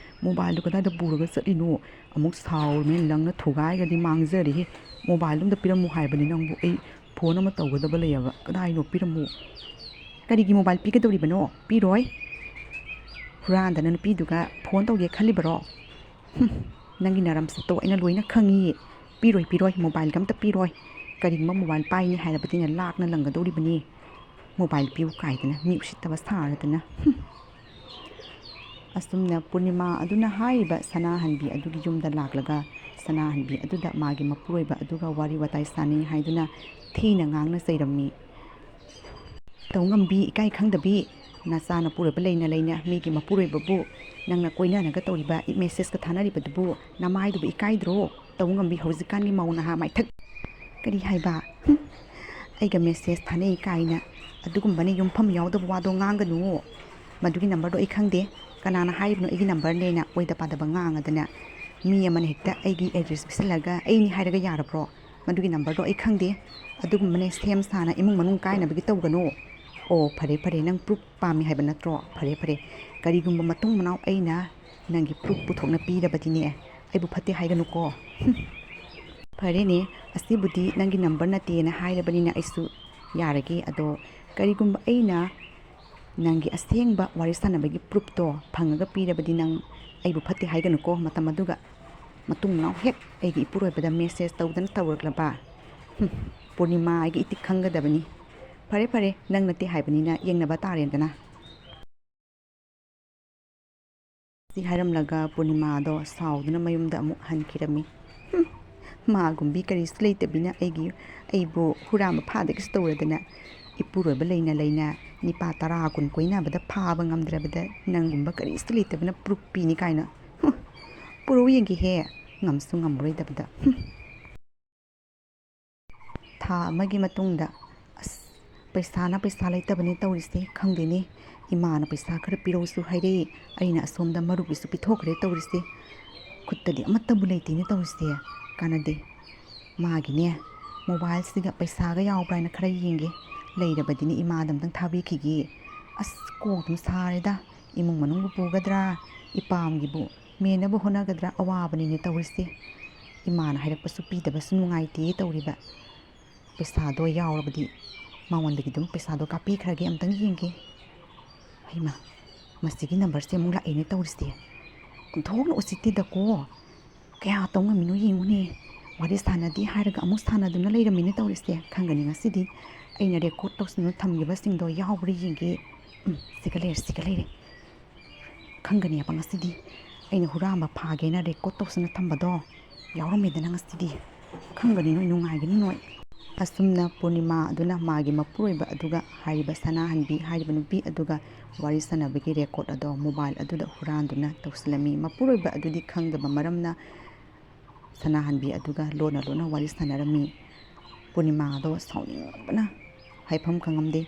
ꯃꯣꯕꯥꯏꯜꯗꯣ ꯀꯗꯥꯏꯗ ꯄꯨꯔꯒ ꯆꯠꯂꯤꯅꯣ? ꯑꯃꯨꯛ ꯁꯥꯎꯔꯃꯤ, ꯂꯪꯅ ꯊꯨꯒꯥꯏꯒꯗꯤ ꯃꯥꯡꯖꯔꯦꯍꯦ꯫ ꯃꯣꯕꯥꯏꯜꯗꯣ ꯑꯝꯇ ꯄꯤꯔꯝꯃꯨ ꯍꯥꯏꯕꯅꯤ ꯅꯪꯕꯨ꯫ ꯑꯩ ꯐꯣꯟ ꯑꯃ ꯇꯧꯒꯗꯕ ꯂꯩꯌꯦꯕ꯫ ꯀꯗꯥꯏꯅꯣ? ꯄꯤꯔꯝꯃꯨ꯫ ꯀꯔꯤꯒꯤ ꯃꯣꯕꯥꯏꯜ ꯄꯤꯒꯗꯧꯔꯤꯕꯅꯣ? ꯄꯤꯔꯣꯏ꯫ ꯍꯨꯔꯥꯟꯗꯅ ꯅꯨꯄꯤꯗꯨꯒ ꯐꯣꯟ ꯇꯧꯒꯦ ꯈꯜꯂꯤꯕꯔꯣ? ꯍꯨꯝ, ꯅꯪꯒꯤ ꯅꯔꯝꯆꯠꯇꯣ ꯑꯩꯅ ꯂꯣꯏꯅ ꯈꯪꯉꯤ꯫ ꯄꯤꯔꯣꯏ, ꯄꯤꯔꯣꯏ, ꯃꯣꯕꯥꯏꯜꯒ ꯑꯝꯇ ꯄꯤꯔꯣꯏ꯫ ꯀꯔꯤꯒꯨꯝꯕ ꯃꯣꯕꯥꯏꯜ ꯄꯥꯏꯅꯤ ꯍꯥꯏꯔꯕꯗꯤꯅꯦ, ꯂꯥꯛꯅ ꯂꯪꯒꯗꯧꯔꯤꯕꯅꯤ꯫ ꯃꯣꯕꯥꯏꯜ ꯄꯤꯌꯨ ꯀꯥꯏꯗꯅ, ꯃꯤ ꯎꯁꯤꯠꯇꯕ ꯁꯥꯔꯗꯅ꯫ ꯍꯨꯝ꯫ ꯑꯁꯨꯝꯅ ꯄꯨꯔꯅꯤꯃꯥ ꯑꯗꯨꯅ ꯍꯥꯏꯔꯤꯕ ꯁꯅꯥꯍꯟꯕꯤ ꯑꯗꯨꯒꯤ ꯌꯨꯝꯗ ꯂꯥꯛꯂꯒ ꯁꯅꯥꯍꯟꯕꯤ ꯑꯗꯨꯗ ꯃꯥꯒꯤ ꯃꯄꯨꯔꯣꯏꯕ ꯑꯗꯨꯒ ꯋꯥꯔꯤ ꯋꯥꯇꯥꯏ ꯁꯥꯟꯅꯩ ꯍꯥꯏꯗꯨꯅ ꯊꯤꯅ ꯉꯥꯡꯅ ꯆꯩꯔꯝꯃꯤ꯫ "ꯇꯧꯉꯝꯕꯤ, ꯏꯀꯥꯏ ꯈꯪꯗꯕꯤ, ꯅꯆꯥ ꯅꯄꯨꯔꯣꯏꯕ ꯂꯩꯅ ꯂꯩꯅ ꯃꯤꯒꯤ ꯃꯄꯨꯔꯣꯏꯕꯕꯨ ꯅꯪꯅ ꯀꯣꯏꯅꯅꯒ ꯇꯧꯔꯤꯕ, ꯃꯦꯁꯦꯖꯀ ꯊꯥꯅꯔꯤꯕꯗꯨꯕꯨ ꯅꯃꯥꯏꯗꯨꯕꯨ ꯏꯀꯥꯏꯗ꯭ꯔꯣ? ꯇꯧꯉꯝꯕꯤ, ꯍꯧꯖꯤꯛꯀꯥꯟꯒꯤ ꯃꯧ ꯅꯍꯥ ꯃꯥꯏꯊꯛ"꯫ "ꯀꯔꯤ ꯍꯥꯏꯕ? ꯍꯨꯝ, ꯑꯩꯒ ꯃꯦꯁꯦꯖ ꯊꯥꯅꯩ ꯀꯥꯏꯅ ꯑꯗꯨꯒꯨꯝꯕꯅ ꯌꯨꯝꯐꯝ ꯌꯥꯎꯗꯕ ꯋꯥꯗꯣ ꯉꯥꯡꯒꯅꯨ꯫ ꯃꯗꯨꯒꯤ ꯅꯝꯕꯔꯗꯣ ꯑꯩ ꯈꯪꯗꯦ꯫ ꯀꯅꯥꯅ ꯍꯥꯏꯔꯤꯕꯅꯣ ꯑꯩꯒꯤ ꯅꯝꯕꯔꯅꯦꯅ ꯑꯣꯏꯗ ꯄꯥꯗꯕ ꯉꯥꯡꯉꯗꯅ? ꯃꯤ ꯑꯃꯅ ꯍꯦꯛꯇ ꯑꯩꯒꯤ ꯑꯦꯗ꯭ꯔꯦꯁ ꯄꯤꯁꯜꯂꯒ ꯑꯩꯅꯤ ꯍꯥꯏꯔꯒ ꯌꯥꯔꯕ꯭ꯔꯣ? ꯃꯗꯨꯒꯤ ꯅꯝꯕꯔꯗꯣ ꯑꯩ ꯈꯪꯗꯦ꯫ ꯑꯗꯨꯒꯨꯝꯕꯅꯦ ꯁꯦꯝ ꯁꯥꯅ ꯏꯃꯨꯡ ꯃꯅꯨꯡ ꯀꯥꯏꯅꯕꯒꯤ ꯇꯧꯒꯅꯨ"꯫ "ꯑꯣ, ꯐꯔꯦ ꯐꯔꯦ, ꯅꯪ ꯄ꯭ꯔꯨꯐ ꯄꯥꯝꯃꯤ ꯍꯥꯏꯕ ꯅꯠꯇ꯭ꯔꯣ? ꯐꯔꯦ ꯐꯔꯦ, ꯀꯔꯤꯒꯨꯝꯕ ꯃꯇꯨꯡ ꯃꯅꯥꯎ ꯑꯩꯅ ꯅꯪꯒꯤ ꯄ꯭ꯔꯨꯐ ꯄꯨꯊꯣꯛꯅ ꯄꯤꯔꯕꯗꯤꯅꯦ, ꯑꯩꯕꯨ ꯐꯠꯇꯦ ꯍꯥꯏꯒꯅꯨꯀꯣ"꯫ "ꯍꯨꯝ, ꯐꯔꯦꯅꯦ, ꯑꯁꯤꯕꯨꯗꯤ ꯅꯪꯒꯤ ꯅꯝꯕꯔ ꯅꯠꯇꯦꯅ ꯍꯥꯏꯔꯕꯅꯤꯅ ꯑꯩꯁꯨ ꯌꯥꯔꯒꯦ꯫ ꯑꯗꯣ ꯀꯔꯤꯒꯨꯝꯕ ꯑꯩꯅ ꯅꯪꯒꯤ ꯑꯁꯦꯡꯕ ꯋꯥꯔꯤ ꯁꯥꯟꯅꯕꯒꯤ ꯄ꯭ꯔꯨꯐꯇꯣ ꯐꯪꯉꯒ ꯄꯤꯔꯕꯗꯤ ꯅꯪ ꯑꯩꯕꯨ ꯐꯠꯇꯦ ꯍꯥꯏꯒꯅꯨꯀꯣ"꯫ ꯃꯇꯝ ꯑꯗꯨꯒ ꯃꯇꯨꯡ ꯃꯅꯥꯎ ꯍꯦꯛ ꯑꯩꯒꯤ ꯏꯄꯨꯔꯣꯏꯕꯗ ꯃꯦꯁꯦꯖ ꯇꯧꯗꯅ ꯇꯧꯔꯛꯂꯕ꯫ ꯍꯨꯝ, ꯄꯨꯔꯅꯤꯃꯥ ꯑꯩꯒꯤ ꯏꯇꯤꯛ ꯈꯪꯒꯗꯕꯅꯤ꯫ "ꯐꯔꯦ ꯐꯔꯦ, ꯅꯪ ꯅꯠꯇꯦ ꯍꯥꯏꯕꯅꯤꯅ ꯌꯦꯡꯅꯕ ꯇꯥꯔꯦꯗꯅ"꯫ ꯁꯤ ꯍꯥꯏꯔꯝꯂꯒ ꯄꯨꯔꯅꯤꯃꯥꯗꯣ ꯁꯥꯎꯗꯨꯅ ꯃꯌꯨꯝꯗ ꯑꯃꯨꯛ ꯍꯟꯈꯤꯔꯝꯃꯤ꯫ "ꯍꯨꯝ, ꯃꯥꯒꯨꯝꯕꯤ ꯀꯔꯤꯁꯨ ꯂꯩꯇꯕꯤꯅ ꯑꯩꯒꯤ, ꯑꯩꯕꯨ ꯍꯨꯔꯥꯟꯕ ꯐꯥꯗꯒꯤꯁꯨ ꯇꯧꯔꯗꯅ, ꯏꯄꯨꯔꯣꯏꯕ ꯂꯩꯅ ꯂꯩꯅ ꯅꯤꯄꯥ ꯇꯔꯥ ꯀꯨꯟ ꯀꯣꯏꯅꯕꯗ ꯐꯥꯕ ꯉꯝꯗ꯭ꯔꯕꯗ ꯅꯪꯒꯨꯝꯕ ꯀꯔꯤꯁꯨ ꯂꯩꯇꯕꯅ ꯄ꯭ꯔꯨꯐ ꯄꯤꯅꯤ" ꯀꯥꯏꯅ꯫ ꯍꯨꯝ, ꯄꯨꯔꯛꯎ ꯌꯦꯡꯒꯦꯍꯦ꯫ ꯉꯝꯁꯨ ꯉꯝꯃꯔꯣꯏꯗꯕꯗ꯫ ꯍꯨꯝ꯫ ꯊꯥ ꯑꯃꯒꯤ ꯃꯇꯨꯡꯗ, ꯑꯁ, ꯄꯩꯁꯥꯅ ꯄꯩꯁꯥ ꯂꯩꯇꯕꯅꯦ ꯇꯧꯔꯤꯁꯦ, ꯈꯪꯗꯦꯅꯦ꯫ ꯏꯃꯥꯅ ꯄꯩꯁꯥ ꯈꯔ ꯄꯤꯔꯛꯎꯁꯨ ꯍꯥꯏꯔꯛꯏ, ꯑꯩꯅ ꯑꯁꯣꯝꯗ ꯃꯔꯨꯞꯀꯤꯁꯨ ꯄꯤꯊꯣꯛꯈ꯭ꯔꯦ ꯇꯧꯔꯤꯁꯦ꯫ ꯈꯨꯠꯇꯗꯤ ꯑꯃꯠꯇꯕꯨ ꯂꯩꯇꯦꯅꯦ ꯇꯧꯔꯤꯁꯦ, ꯀꯥꯟꯅꯗꯦ꯫ ꯃꯥꯒꯤꯅꯦ, ꯃꯣꯕꯥꯏꯜꯁꯤꯗ ꯄꯩꯁꯥꯒ ꯌꯥꯎꯕ꯭ꯔꯥ ꯍꯥꯏꯅ ꯈꯔ ꯌꯦꯡꯒꯦ, ꯂꯩꯔꯕꯗꯤꯅꯦ ꯏꯃꯥꯗ ꯑꯝꯇꯪ ꯊꯥꯕꯤꯈꯤꯒꯦ꯫ ꯑꯁ, ꯀꯣꯛ ꯑꯗꯨꯝ ꯁꯥꯔꯦꯗ, ꯏꯃꯨꯡ ꯃꯅꯨꯡꯕꯨ ꯄꯨꯒꯗ꯭ꯔꯥ, ꯏꯄꯥꯝꯒꯤꯕꯨ ꯃꯦꯟꯅꯕ ꯍꯣꯠꯅꯒꯗ꯭ꯔꯥ, ꯑꯋꯥꯕꯅꯤꯅꯦ ꯇꯧꯔꯤꯁꯦ꯫ ꯏꯃꯥꯅ ꯍꯥꯏꯔꯛꯄꯁꯨ ꯄꯤꯗꯕꯁꯨ ꯅꯨꯡꯉꯥꯏꯇꯦ ꯇꯧꯔꯤꯕ꯫ ꯄꯩꯁꯥꯗꯣ ꯌꯥꯎꯔꯕꯗꯤ ꯃꯉꯣꯟꯗꯒꯤ ꯑꯗꯨꯝ ꯄꯩꯁꯥꯗꯣ ꯀꯥꯞꯄꯤꯈ꯭ꯔꯒꯦ, ꯑꯝꯇꯪ ꯌꯦꯡꯒꯦ꯫ ꯍꯩꯃꯥ, ꯃꯁꯤꯒꯤ ꯅꯝꯕꯔꯁꯦ ꯑꯃꯨꯛ ꯂꯥꯛꯑꯦꯅꯦ ꯇꯧꯔꯤꯁꯦ꯫ ꯑꯣꯟꯊꯣꯛꯅ ꯎꯁꯤꯠꯇꯦꯗꯀꯣ꯫ ꯀꯌꯥ ꯇꯧ ꯉꯝꯃꯤꯅꯣ ꯌꯦꯡꯉꯨꯅꯦ꯫ ꯋꯥꯔꯤ ꯁꯥꯟꯅꯗꯦ ꯍꯥꯏꯔꯒ ꯑꯃꯨꯛ ꯁꯥꯟꯅꯗꯨꯅ ꯂꯩꯔꯝꯃꯤꯅꯦ ꯇꯧꯔꯤꯁꯦ꯫ ꯈꯪꯒꯅꯤ ꯉꯁꯤꯗꯤ꯫ ꯑꯩꯅ ꯔꯦꯀꯣꯔꯠ ꯇꯧꯁꯤꯟꯗꯨꯅ ꯊꯝꯈꯤꯕꯁꯤꯡꯗꯣ ꯌꯥꯎꯕ꯭ꯔꯥ ꯌꯦꯡꯒꯦ꯫ ꯎꯝ, ꯁꯤꯒ ꯂꯩꯔꯦ, ꯁꯤꯒ ꯂꯩꯔꯦ꯫ ꯈꯪꯒꯅꯦꯕ ꯉꯁꯤꯗꯤ꯫ ꯑꯩꯅ ꯍꯨꯔꯥꯟꯕ ꯐꯥꯒꯦꯅ ꯔꯦꯀꯣꯔꯠ ꯇꯧꯁꯤꯟꯅ ꯊꯝꯕꯗꯣ ꯌꯥꯎꯔꯝꯃꯦꯗꯅ ꯉꯁꯤꯗꯤ꯫ ꯈꯪꯒꯅꯤ ꯅꯣꯏ, ꯅꯨꯡꯉꯥꯏꯒꯅꯤ ꯅꯣꯏ꯫ ꯑꯁꯨꯝꯅ ꯄꯨꯔꯅꯤꯃꯥ ꯑꯗꯨꯅ ꯃꯥꯒꯤ ꯃꯄꯨꯔꯣꯏꯕ ꯑꯗꯨꯒ ꯍꯥꯏꯔꯤꯕ ꯁꯅꯥꯍꯟꯕꯤ ꯍꯥꯏꯔꯤꯕ ꯅꯨꯄꯤ ꯑꯗꯨꯒ ꯋꯥꯔꯤ ꯁꯥꯟꯅꯕꯒꯤ ꯔꯦꯀꯣꯔꯠ ꯑꯗꯣ ꯃꯣꯕꯥꯏꯜ ꯑꯗꯨꯗ ꯍꯨꯔꯥꯟꯗꯨꯅ ꯇꯧꯁꯤꯜꯂꯝꯃꯤ꯫ ꯃꯄꯨꯔꯣꯏꯕ ꯑꯗꯨꯗꯤ ꯈꯪꯗꯕ ꯃꯔꯝꯅ ꯁꯅꯥꯍꯟꯕꯤ ꯑꯗꯨꯒ ꯂꯣꯟꯅ ꯂꯣꯟꯅ ꯋꯥꯔꯤ ꯁꯥꯟꯅꯔꯝꯃꯤ꯫ ꯄꯨꯔꯅꯤꯃꯥ ꯑꯗꯣ ꯁꯥꯎꯅꯤꯡꯃꯟꯕꯅ ꯍꯥꯏꯐꯝ ꯈꯪꯉꯝꯗꯦ꯫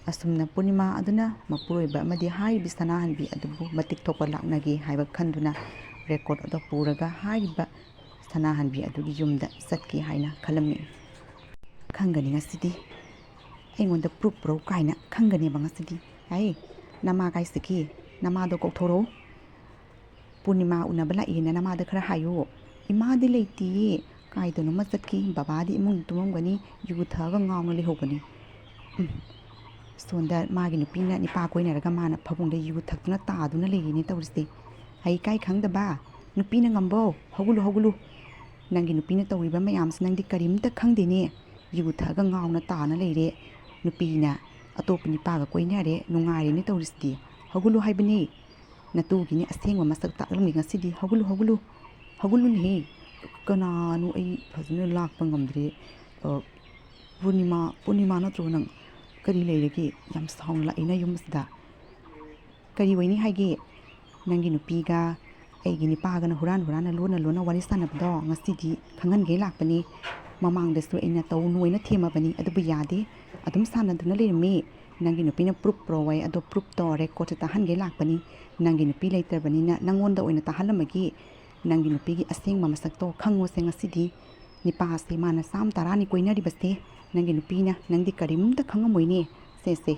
ꯑꯁꯨꯝꯅ ꯄꯨꯔꯅꯤꯃꯥ ꯑꯗꯨꯅ ꯃꯄꯨꯔꯣꯏꯕ ꯑꯃꯗꯤ ꯍꯥꯏꯔꯤꯕꯤ ꯁꯅꯥꯍꯟꯕꯤ ꯑꯗꯨꯕꯨ ꯃꯇꯤꯛ ꯊꯣꯛꯄ ꯂꯥꯛꯅꯒꯦ ꯍꯥꯏꯕ ꯈꯟꯗꯨꯅ ꯔꯦꯀꯣꯔꯠ ꯑꯗꯣ ꯄꯨꯔꯒ ꯍꯥꯏꯔꯤꯕ ꯁꯅꯥꯍꯟꯕꯤ ꯑꯗꯨꯒꯤ ꯌꯨꯝꯗ ꯆꯠꯀꯦ ꯍꯥꯏꯅ ꯈꯜꯂꯝꯃꯤ꯫ ꯈꯪꯒꯅꯤ ꯉꯁꯤꯗꯤ꯫ ꯑꯩꯉꯣꯟꯗ ꯄ꯭ꯔꯨꯞ ꯄꯨꯔꯧ ꯀꯥꯏꯅ ꯈꯪꯒꯅꯦꯕ ꯉꯁꯤꯗꯤ꯫ ꯑꯩ, ꯅꯃꯥ ꯀꯥꯏ ꯆꯠꯈꯤ? ꯅꯃꯥꯗꯣ ꯀꯧꯊꯣꯔꯛꯎ꯫ ꯄꯨꯔꯅꯤꯃꯥ ꯎꯅꯕ ꯂꯥꯛꯏꯅ ꯅꯃꯥꯗ ꯈꯔ ꯍꯥꯏꯌꯨ꯫ ꯏꯃꯥꯗꯤ ꯂꯩꯇꯤꯌꯦ, ꯀꯥꯏꯗꯅꯣꯃ ꯆꯠꯈꯤ꯫ ꯕꯕꯥꯗꯤ ꯏꯃꯨꯡꯗ ꯇꯨꯝꯃꯝꯒꯅꯤ, ꯌꯨ ꯊꯛꯑꯒ ꯉꯥꯎꯅ ꯂꯩꯍꯧꯕꯅꯤ꯫ ꯎꯝ꯫ ꯁꯣꯝꯗ ꯃꯥꯒꯤ ꯅꯨꯄꯤꯅ ꯅꯤꯄꯥ ꯀꯣꯏꯅꯔꯒ ꯃꯥꯅ ꯐꯃꯨꯡꯗ ꯌꯨ ꯊꯛꯇꯨꯅ ꯇꯥꯗꯨꯅ ꯂꯩꯔꯤꯅꯦ ꯇꯧꯔꯤꯁꯦ꯫ ꯍꯩ ꯀꯥꯏ ꯈꯪꯗꯕ? ꯅꯨꯄꯤꯅ ꯉꯝꯕꯣ? ꯍꯧꯒꯠꯂꯨ, ꯍꯧꯒꯠꯂꯨ꯫ ꯅꯪꯒꯤ ꯅꯨꯄꯤꯅ ꯇꯧꯔꯤꯕ ꯃꯌꯥꯝꯁꯤ ꯅꯪꯗꯤ ꯀꯔꯤꯝꯇ ꯈꯪꯗꯦꯅꯦ꯫ ꯌꯨ ꯊꯛꯑꯒ ꯉꯥꯎꯅ ꯇꯥꯅ ꯂꯩꯔꯦ꯫ ꯅꯨꯄꯤꯅ ꯑꯇꯣꯞꯄ ꯅꯤꯄꯥꯒ ꯀꯣꯏꯅꯔꯦ, ꯅꯨꯡꯉꯥꯏꯔꯦꯅꯦ ꯇꯧꯔꯤꯁꯤꯗꯤ꯫ ꯍꯧꯒꯠꯂꯨ ꯍꯥꯏꯕꯅꯦ꯫ ꯅꯇꯨꯒꯤꯅꯦ ꯑꯁꯦꯡꯕ ꯃꯁꯛ ꯇꯥꯛꯂꯝꯒꯦ ꯉꯁꯤꯗꯤ꯫ ꯍꯧꯒꯠꯂꯨ, ꯍꯧꯒꯠꯂꯨ꯫ ꯍꯧꯒꯠꯂꯨꯅꯦꯍꯦ꯫ ꯀꯅꯥꯅꯣ? ꯑꯩ ꯐꯖꯅ ꯂꯥꯛꯄ ꯉꯝꯗ꯭ꯔꯦ꯫ ꯑ, ꯄꯨꯔꯅꯤꯃꯥ, ꯄꯨꯔꯅꯤꯃꯥ ꯅꯠꯇ꯭ꯔꯣ ꯅꯪ? ꯀꯔꯤ ꯂꯩꯔꯒꯦ? ꯌꯥꯝ ꯁꯥꯎꯅ ꯂꯥꯛꯏꯅ ꯌꯨꯝ ꯑꯁꯤꯗ꯫ ꯀꯔꯤ ꯑꯣꯏꯅꯤ ꯍꯥꯏꯒꯦ? ꯅꯪꯒꯤ ꯅꯨꯄꯤꯒ ꯑꯩꯒꯤ ꯅꯤꯄꯥꯒꯅ ꯍꯨꯔꯥꯟ ꯍꯨꯔꯥꯟꯅ ꯂꯣꯟꯅ ꯂꯣꯟꯅ ꯋꯥꯔꯤ ꯁꯥꯟꯅꯕꯗꯣ ꯉꯁꯤꯗꯤ ꯈꯪꯍꯟꯒꯦ ꯂꯥꯛꯄꯅꯤ꯫ ꯃꯃꯥꯡꯗꯁꯨ ꯑꯩꯅ ꯇꯧꯅꯨ ꯍꯥꯏꯅ ꯊꯦꯝꯃꯕꯅꯤ, ꯑꯗꯨꯕꯨ ꯌꯥꯗꯦ꯫ ꯑꯗꯨꯝ ꯁꯥꯟꯅꯗꯨꯅ ꯂꯩꯔꯝꯃꯤ꯫ ꯅꯪꯒꯤ ꯅꯨꯄꯤꯅ ꯄ꯭ꯔꯨꯞ ꯄꯨꯔꯛꯑꯣ ꯍꯥꯏ, ꯑꯗꯣ ꯄ꯭ꯔꯨꯞꯇꯣ ꯔꯦꯀꯣꯔꯠꯁꯦ ꯇꯥꯍꯟꯒꯦ ꯂꯥꯛꯄꯅꯤ꯫ ꯅꯪꯒꯤ ꯅꯨꯄꯤ ꯂꯩꯇ꯭ꯔꯕꯅꯤꯅ ꯅꯪꯉꯣꯟꯗ ꯑꯣꯏꯅ ꯇꯥꯍꯜꯂꯝꯃꯒꯦ꯫ ꯅꯪꯒꯤ ꯅꯨꯄꯤꯒꯤ ꯑꯁꯦꯡꯕ ꯃꯁꯛꯇꯣ ꯈꯪꯉꯣꯁꯦ ꯉꯁꯤꯗꯤ꯫ ꯅꯤꯄꯥꯁꯦ ꯃꯥꯅ ꯆꯥꯝ ꯇꯔꯥꯅꯤ ꯀꯣꯏꯅꯔꯤꯕꯁꯦ꯫ ꯅꯪꯒꯤ ꯅꯨꯄꯤꯅ ꯅꯪꯗꯤ ꯀꯔꯤꯝꯇ ꯈꯪꯉꯝꯃꯣꯏꯅꯦ꯫ ꯁꯦ, ꯁꯦ꯫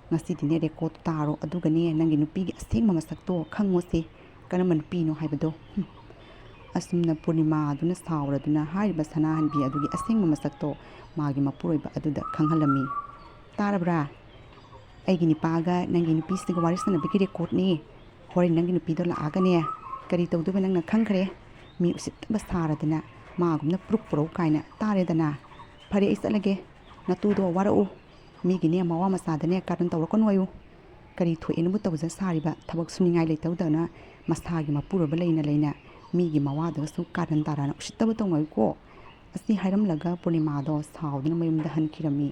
ꯉꯁꯤꯗꯤꯅꯦ ꯔꯦꯀꯣꯔꯠ ꯇꯥꯔꯣ, ꯑꯗꯨꯒꯅꯦ ꯅꯪꯒꯤ ꯅꯨꯄꯤꯒꯤ ꯑꯁꯦꯡꯕ ꯃꯁꯛꯇꯣ ꯈꯪꯉꯣꯁꯦ꯫ ꯀꯔꯝꯕ ꯅꯨꯄꯤꯅꯣ ꯍꯥꯏꯕꯗꯣ꯫ ꯍꯨꯝ꯫ ꯑꯁꯨꯝꯅ ꯄꯨꯔꯅꯤꯃꯥ ꯑꯗꯨꯅ ꯁꯥꯎꯔꯗꯨꯅ ꯍꯥꯏꯔꯤꯕ ꯁꯅꯥꯍꯟꯕꯤ ꯑꯗꯨꯒꯤ ꯑꯁꯦꯡꯕ ꯃꯁꯛꯇꯣ ꯃꯥꯒꯤ ꯃꯄꯨꯔꯣꯏꯕ ꯑꯗꯨꯗ ꯈꯪꯍꯜꯂꯝꯃꯤ꯫ ꯇꯥꯔꯕ꯭ꯔꯥ? ꯑꯩꯒꯤ ꯅꯤꯄꯥꯒ ꯅꯪꯒꯤ ꯅꯨꯄꯤꯁꯤꯒ ꯋꯥꯔꯤ ꯁꯥꯟꯅꯕꯒꯤ ꯔꯦꯀꯣꯔꯠꯅꯦ꯫ ꯍꯣꯔꯦꯟ ꯅꯪꯒꯤ ꯅꯨꯄꯤꯗꯣ ꯂꯥꯛꯑꯒꯅꯦ ꯀꯔꯤ ꯇꯧꯗꯣꯏꯕ ꯅꯪꯅ ꯈꯪꯈ꯭ꯔꯦ꯫ ꯃꯤ ꯎꯁꯤꯠꯇꯕ ꯁꯥꯔꯗꯅ ꯃꯥꯒꯨꯝꯅ ꯄ꯭ꯔꯨꯞ ꯄꯨꯔꯧ ꯀꯥꯏꯅ ꯇꯥꯔꯦꯗꯅ꯫ ꯐꯔꯦ, ꯑꯩ ꯆꯠꯂꯒꯦ꯫ ꯅꯇꯨꯗꯣ ꯋꯥꯔꯛꯎ꯫ ꯃꯤꯒꯤꯅꯦ ꯃꯋꯥ ꯃꯆꯥꯗꯅꯦ ꯀꯥꯔꯟ ꯇꯧꯔꯛꯀꯅꯨ ꯍꯥꯏꯌꯨ꯫ ꯀꯔꯤ ꯊꯣꯛꯑꯦꯅꯕꯨ ꯇꯧꯖ ꯁꯥꯔꯤꯕ? ꯊꯕꯛ ꯁꯨꯅꯤꯡꯉꯥꯏ ꯂꯩꯇꯧꯗꯅ ꯃꯁꯥꯒꯤ ꯃꯄꯨꯔꯣꯏꯕ ꯂꯩꯅ ꯂꯩꯅ ꯃꯤꯒꯤ ꯃꯋꯥꯗꯨꯒꯁꯨ ꯀꯥꯔꯟ ꯇꯥꯔꯥꯅ ꯎꯁꯤꯠꯇꯕ ꯇꯧꯅꯧꯀꯣ꯫ ꯑꯁꯤ ꯍꯥꯏꯔꯝꯂꯒ ꯄꯨꯔꯅꯤꯃꯥꯗꯣ ꯁꯥꯎꯗꯨꯅ ꯃꯌꯨꯝꯗ ꯍꯟꯈꯤꯔꯝꯃꯤ꯫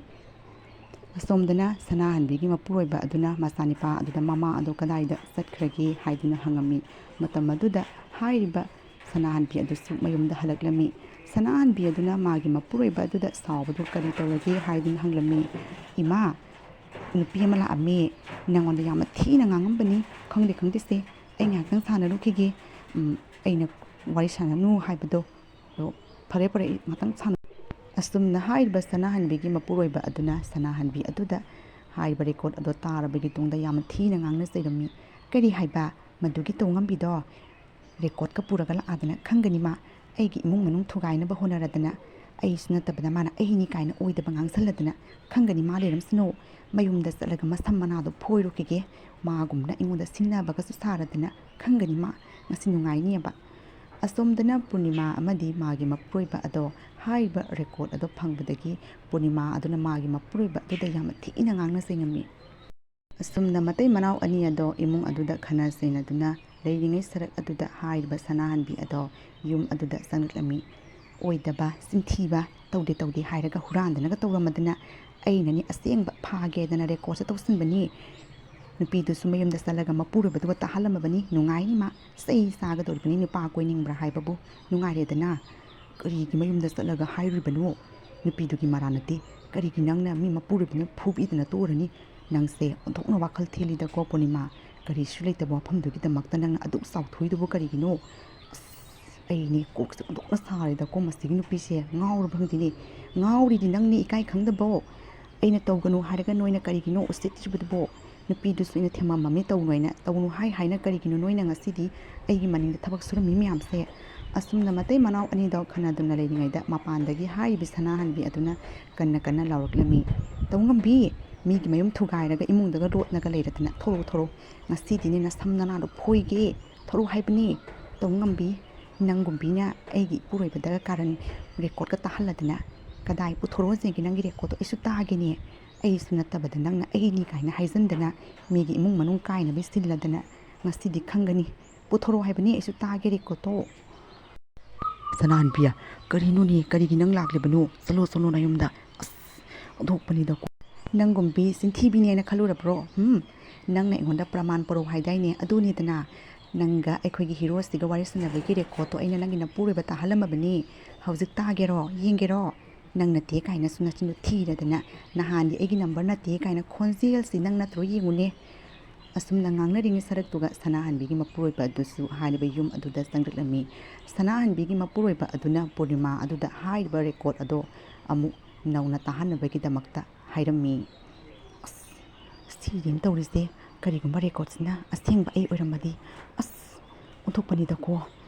ꯑꯁꯣꯝꯗꯅ ꯁꯅꯥꯍꯟꯕꯤꯒꯤ ꯃꯄꯨꯔꯣꯏꯕ ꯑꯗꯨꯅ ꯃꯆꯥꯅꯤꯄꯥ ꯑꯗꯨꯗ ꯃꯃꯥ ꯑꯗꯣ ꯀꯗꯥꯏꯗ ꯆꯠꯈ꯭ꯔꯒꯦ ꯍꯥꯏꯗꯨꯅ ꯍꯪꯉꯝꯃꯤ꯫ ꯃꯇꯝ ꯑꯗꯨꯗ ꯍꯥꯏꯔꯤꯕ ꯁꯅꯥꯍꯟꯕꯤ ꯑꯗꯨꯁꯨ ꯃꯌꯨꯝꯗ ꯍꯜꯂꯛꯂꯝꯃꯤ꯫ ꯁꯅꯥꯍꯟꯕꯤ ꯑꯗꯨꯅ ꯃꯥꯒꯤ ꯃꯄꯨꯔꯣꯏꯕ ꯑꯗꯨꯗ ꯁꯥꯎꯕꯗꯨ ꯀꯔꯤ ꯇꯧꯔꯒꯦ ꯍꯥꯏꯗꯨꯅ ꯍꯪꯂꯝꯃꯤ꯫ "ꯏꯃꯥ, ꯅꯨꯄꯤ ꯑꯃ ꯂꯥꯛꯑꯝꯃꯤ, ꯅꯪꯉꯣꯟꯗ ꯌꯥꯝꯅ ꯊꯤꯅ ꯉꯥꯡꯉꯝꯕꯅꯤ꯫ ꯈꯪꯗꯦ ꯈꯪꯗꯦꯁꯦ, ꯑꯩ ꯉꯥꯏꯍꯥꯛꯇꯪ ꯁꯥꯟꯅꯔꯨꯈꯤꯒꯦ꯫ ꯎꯝ, ꯑꯩꯅ ꯋꯥꯔꯤ ꯁꯥꯟꯅꯅꯨ ꯍꯥꯏꯕꯗꯣ꯫ ꯑꯗꯣ ꯐꯔꯦ ꯐꯔꯦ, ꯑꯩ ꯉꯥꯛꯇꯪ ꯁꯥꯟꯅ"꯫ ꯑꯁꯨꯝꯅ ꯍꯥꯏꯔꯤꯕ ꯁꯅꯥꯍꯟꯕꯤꯒꯤ ꯃꯄꯨꯔꯣꯏꯕ ꯑꯗꯨꯅ ꯁꯅꯥꯍꯟꯕꯤ ꯑꯗꯨꯗ ꯍꯥꯏꯔꯤꯕ ꯔꯦꯀꯣꯔꯠ ꯑꯗꯣ ꯇꯥꯔꯕꯒꯤ ꯇꯨꯡꯗ ꯌꯥꯝꯅ ꯊꯤꯅ ꯉꯥꯡꯅ ꯆꯩꯔꯝꯃꯤ꯫ "ꯀꯔꯤ ꯍꯥꯏꯕ? ꯃꯗꯨꯒꯤ ꯇꯧꯉꯝꯕꯤꯗꯣ ꯔꯦꯀꯣꯔꯠꯀ ꯄꯨꯔꯒ ꯂꯥꯛꯑꯗꯅ ꯈꯪꯒꯅꯤ ꯃꯥ꯫ ꯑꯩꯒꯤ ꯏꯃꯨꯡ ꯃꯅꯨꯡ ꯊꯨꯒꯥꯏꯅꯕ ꯍꯣꯠꯅꯔꯗꯅ, ꯑꯩꯁꯨ ꯅꯠꯇꯕꯗ ꯃꯥꯅ ꯑꯩꯅꯤ ꯀꯥꯏꯅ ꯑꯣꯏꯗꯕ ꯉꯥꯡꯁꯜꯂꯗꯅ ꯈꯪꯒꯅꯤ ꯃꯥ꯫ ꯂꯩꯔꯝꯁꯅꯨ, ꯃꯌꯨꯝꯗ ꯆꯠꯂꯒ ꯃꯁꯝ ꯃꯅꯥꯗꯣ ꯐꯣꯏꯔꯨꯈꯤꯒꯦ꯫ ꯃꯥꯒꯨꯝꯅ ꯑꯩꯉꯣꯟꯗ ꯁꯤꯡꯅꯕꯒꯁꯨ ꯁꯥꯔꯗꯅ ꯈꯪꯒꯅꯤ ꯃꯥ꯫ ꯉꯁꯤ ꯅꯨꯡꯉꯥꯏꯅꯤꯑꯕ"꯫ ꯑꯁꯣꯝꯗꯅ ꯄꯨꯔꯅꯤꯃꯥ ꯑꯃꯗꯤ ꯃꯥꯒꯤ ꯃꯄꯨꯔꯣꯏꯕ ꯑꯗꯣ ꯍꯥꯏꯔꯤꯕ ꯔꯦꯀꯣꯔꯠ ꯑꯗꯣ ꯐꯪꯕꯗꯒꯤ ꯄꯨꯔꯅꯤꯃꯥ ꯑꯗꯨꯅ ꯃꯥꯒꯤ ꯃꯄꯨꯔꯣꯏꯕ ꯑꯗꯨꯗ ꯌꯥꯝꯅ ꯊꯤꯅ ꯉꯥꯡꯅ ꯆꯩꯉꯝꯃꯤ꯫ ꯑꯁꯨꯝꯅ ꯃꯇꯩ ꯃꯅꯥꯎ ꯑꯅꯤ ꯑꯗꯣ ꯏꯃꯨꯡ ꯑꯗꯨꯗ ꯈꯟꯅ ꯆꯩꯅꯗꯨꯅ ꯂꯩꯔꯤꯉꯩ ꯁꯔꯛ ꯑꯗꯨꯗ ꯍꯥꯏꯔꯤꯕ ꯁꯅꯥꯍꯟꯕꯤ ꯑꯗꯣ ꯌꯨꯝ ꯑꯗꯨꯗ ꯆꯪꯂꯛꯂꯝꯃꯤ꯫ "ꯑꯣꯏꯗꯕ, ꯆꯤꯟꯊꯤꯕ, ꯇꯧꯗꯦ ꯇꯧꯗꯦ ꯍꯥꯏꯔꯒ ꯍꯨꯔꯥꯟꯗꯅꯒ ꯇꯧꯔꯝꯃꯗꯅ ꯑꯩꯅꯅꯤ ꯑꯁꯦꯡꯕ ꯐꯥꯒꯦꯗꯅ ꯔꯦꯀꯣꯔꯠꯁꯦ ꯇꯧꯁꯤꯟꯕꯅꯤ꯫ ꯅꯨꯄꯤꯗꯨꯁꯨ ꯃꯌꯨꯝꯗ ꯆꯠꯂꯒ ꯃꯄꯨꯔꯣꯏꯕꯗꯨꯒ ꯇꯥꯍꯜꯂꯝꯃꯕꯅꯤ꯫ ꯅꯨꯡꯉꯥꯏꯅꯤ ꯃꯥ꯫ ꯆꯩ ꯆꯥꯒꯗꯧꯔꯤꯕꯅꯤ꯫ ꯅꯨꯄꯥ ꯀꯣꯏꯅꯤꯡꯕ꯭ꯔꯥ ꯍꯥꯏꯕꯕꯨ ꯅꯨꯡꯉꯥꯏꯔꯦꯗꯅ꯫ ꯀꯔꯤꯒꯤ ꯃꯌꯨꯝꯗ ꯆꯠꯂꯒ ꯍꯥꯏꯔꯨꯔꯤꯕꯅꯣ? ꯅꯨꯄꯤꯗꯨꯒꯤ ꯃꯔꯥꯜ ꯅꯠꯇꯦ꯫ ꯀꯔꯤꯒꯤ ꯅꯪꯅ ꯃꯤ ꯃꯄꯨꯔꯣꯏꯕꯅ ꯐꯨꯕꯤꯗꯅ ꯇꯣꯛꯎꯔꯅꯤ? ꯅꯪꯁꯦ ꯑꯣꯟꯊꯣꯛꯅ ꯋꯥꯈꯜ ꯊꯦꯜꯂꯤꯗꯀꯣ ꯄꯨꯔꯅꯤꯃꯥ꯫ ꯀꯔꯤꯁꯨ ꯂꯩꯇꯕ ꯋꯥꯐꯝꯗꯨꯒꯤꯗꯃꯛꯇ ꯅꯪꯅ ꯑꯗꯨꯛ ꯆꯥꯎꯊꯣꯛꯏꯗꯨꯕꯨ ꯀꯔꯤꯒꯤꯅꯣ?" ꯑꯁ, ꯑꯩꯅꯦ ꯀꯣꯛꯁꯦ ꯑꯣꯟꯊꯣꯛꯅ ꯁꯥꯔꯦꯗꯀꯣ, ꯃꯁꯤꯒꯤ ꯅꯨꯄꯤꯁꯦ ꯉꯥꯎꯔꯕ ꯈꯪꯗꯦꯅꯦ꯫ ꯉꯥꯎꯔꯤꯗꯤ ꯅꯪꯅꯦ, ꯏꯀꯥꯏ ꯈꯪꯗꯕꯣ꯫ ꯑꯩꯅ ꯇꯧꯒꯅꯨ ꯍꯥꯏꯔꯒ ꯅꯣꯏꯅ ꯀꯔꯤꯒꯤꯅꯣ ꯎꯁꯤꯠꯇ꯭ꯔꯤꯕꯗꯨꯕꯣ? ꯅꯨꯄꯤꯗꯨꯁꯨ ꯑꯩꯅ ꯊꯦꯝꯃꯝꯃꯕꯅꯤ ꯇꯧꯅꯨ ꯍꯥꯏꯅ, ꯇꯧꯅꯨ ꯍꯥꯏ ꯍꯥꯏꯅ ꯀꯔꯤꯒꯤꯅꯣ ꯅꯣꯏꯅ ꯉꯁꯤꯗꯤ ꯑꯩꯒꯤ ꯃꯅꯤꯡꯗ ꯊꯕꯛ ꯁꯨꯔꯝꯃꯤ ꯃꯌꯥꯝꯁꯦ? ꯑꯁꯨꯝꯅ ꯃꯇꯩ ꯃꯅꯥꯎ ꯑꯅꯤꯗꯣ ꯈꯟꯅꯗꯨꯅ ꯂꯩꯔꯤꯉꯩꯗ ꯃꯄꯥꯟꯗꯒꯤ ꯍꯥꯏꯔꯤꯕꯤ ꯁꯅꯥꯍꯟꯕꯤ ꯑꯗꯨꯅ ꯀꯟꯅ ꯀꯟꯅ ꯂꯥꯎꯔꯛꯂꯝꯃꯤ꯫ "ꯇꯧꯉꯝꯕꯤ, ꯃꯤꯒꯤ ꯃꯌꯨꯝ ꯊꯨꯒꯥꯏꯔꯒ ꯏꯃꯨꯡꯗꯒ ꯂꯣꯠꯅꯒ ꯂꯩꯔꯗꯅ ꯊꯣꯔꯛꯑꯣ, ꯊꯣꯔꯛꯑꯣ꯫ ꯉꯁꯤꯗꯤꯅꯦ ꯅꯁꯝ ꯅꯅꯥꯗꯣ ꯐꯣꯏꯒꯦ꯫ ꯊꯣꯔꯛꯑꯣ ꯍꯥꯏꯕꯅꯤ꯫ ꯇꯧꯉꯝꯕꯤ, ꯅꯪꯒꯨꯝꯕꯤꯅ ꯑꯩꯒꯤ ꯏꯄꯨꯔꯣꯏꯕꯗꯒ ꯀꯥꯔꯟ ꯔꯦꯀꯣꯔꯠꯀ ꯇꯥꯍꯜꯂꯗꯅ꯫ ꯀꯗꯥꯏ ꯄꯨꯊꯣꯔꯛꯑꯣ ꯌꯦꯡꯒꯦ ꯅꯪꯒꯤ ꯔꯦꯀꯣꯔꯠꯇꯣ, ꯑꯩꯁꯨ ꯇꯥꯒꯦꯅꯦ꯫ ꯑꯩꯁꯨ ꯅꯠꯇꯕꯗ ꯅꯪꯅ ꯑꯩꯅꯤ ꯀꯥꯏꯅ ꯍꯥꯏꯖꯟꯗꯅ, ꯃꯤꯒꯤ ꯏꯃꯨꯡ ꯃꯅꯨꯡ ꯀꯥꯏꯅꯕꯤ ꯁꯤꯜꯂꯗꯅ, ꯉꯁꯤꯗꯤ ꯈꯪꯒꯅꯤ꯫ ꯄꯨꯊꯣꯔꯛꯑꯣ ꯍꯥꯏꯕꯅꯤ, ꯑꯩꯁꯨ ꯇꯥꯒꯦ ꯔꯦꯀꯣꯔꯠꯇꯣ꯫ ꯁꯅꯥꯍꯟꯕꯤ, ꯀꯔꯤꯅꯣꯅꯦ? ꯀꯔꯤꯒꯤ ꯅꯪ ꯂꯥꯛꯂꯤꯕꯅꯣ? ꯆꯠꯂꯣ, ꯆꯠꯂꯣ ꯅꯌꯨꯝꯗ꯫ ꯑꯁ, ꯑꯣꯟꯊꯣꯛꯄꯅꯤꯗꯀꯣ꯫ ꯅꯪꯒꯨꯝꯕꯤ ꯆꯤꯟꯊꯤꯕꯤꯅꯦꯅ ꯈꯜꯂꯨꯔꯕ꯭ꯔꯣ? ꯍꯨꯝ? ꯅꯪꯅ ꯑꯩꯉꯣꯟꯗ ꯄ꯭ꯔꯃꯥꯟ ꯄꯨꯔꯛꯎ ꯍꯥꯏꯗꯥꯏꯅꯦ? ꯑꯗꯨꯅꯤꯗꯅ, ꯅꯪꯒ ꯑꯩꯈꯣꯏꯒꯤ ꯍꯤꯔꯣꯁꯤꯒ ꯋꯥꯔꯤ ꯁꯥꯟꯅꯕꯒꯤ ꯔꯦꯀꯣꯔꯠꯇꯣ ꯑꯩꯅ ꯅꯪꯒꯤ ꯅꯄꯨꯔꯣꯏꯕ ꯇꯥꯍꯜꯂꯝꯃꯕꯅꯤ꯫ ꯍꯧꯖꯤꯛ ꯇꯥꯒꯦꯔꯣ? ꯌꯦꯡꯒꯦꯔꯣ? ꯅꯪ ꯅꯠꯇꯦ ꯀꯥꯏꯅꯁꯨ ꯅꯆꯤꯟꯗꯣ ꯊꯤꯔꯗꯅ, ꯅꯍꯥꯟꯗꯤ ꯑꯩꯒꯤ ꯅꯝꯕꯔ ꯅꯠꯇꯦ ꯀꯥꯏꯅ ꯈꯣꯟꯖꯦꯜꯁꯤ ꯅꯪ ꯅꯠꯇ꯭ꯔꯣ? ꯌꯦꯡꯉꯨꯅꯦ꯫ ꯑꯁꯨꯝꯅ ꯉꯥꯡꯅꯔꯤꯉꯩ ꯁꯔꯛꯇꯨꯒ ꯁꯅꯥꯍꯟꯕꯤꯒꯤ ꯃꯄꯨꯔꯣꯏꯕ ꯑꯗꯨꯁꯨ ꯍꯥꯏꯔꯤꯕ ꯌꯨꯝ ꯑꯗꯨꯗ ꯆꯪꯂꯛꯂꯝꯃꯤ꯫ ꯁꯅꯥꯍꯟꯕꯤꯒꯤ ꯃꯄꯨꯔꯣꯏꯕ ꯑꯗꯨꯅ ꯄꯨꯔꯅꯤꯃꯥ ꯑꯗꯨꯗ ꯍꯥꯏꯔꯤꯕ ꯔꯦꯀꯣꯔꯠ ꯑꯗꯣ ꯑꯃꯨꯛ ꯅꯧꯅ ꯇꯥꯍꯟꯅꯕꯒꯤꯗꯃꯛꯇ ꯍꯥꯏꯔꯝꯃꯤ꯫ ꯑꯁ, ꯁꯤꯔꯦꯅ ꯇꯧꯔꯤꯁꯦ꯫ ꯀꯔꯤꯒꯨꯝꯕ ꯔꯦꯀꯣꯔꯠꯁꯤꯅ ꯑꯁꯦꯡꯕ ꯑꯩ ꯑꯣꯏꯔꯝꯃꯗꯤ? ꯑꯁ, ꯑꯣꯟꯊꯣꯛꯄꯅꯤꯗꯀꯣ꯫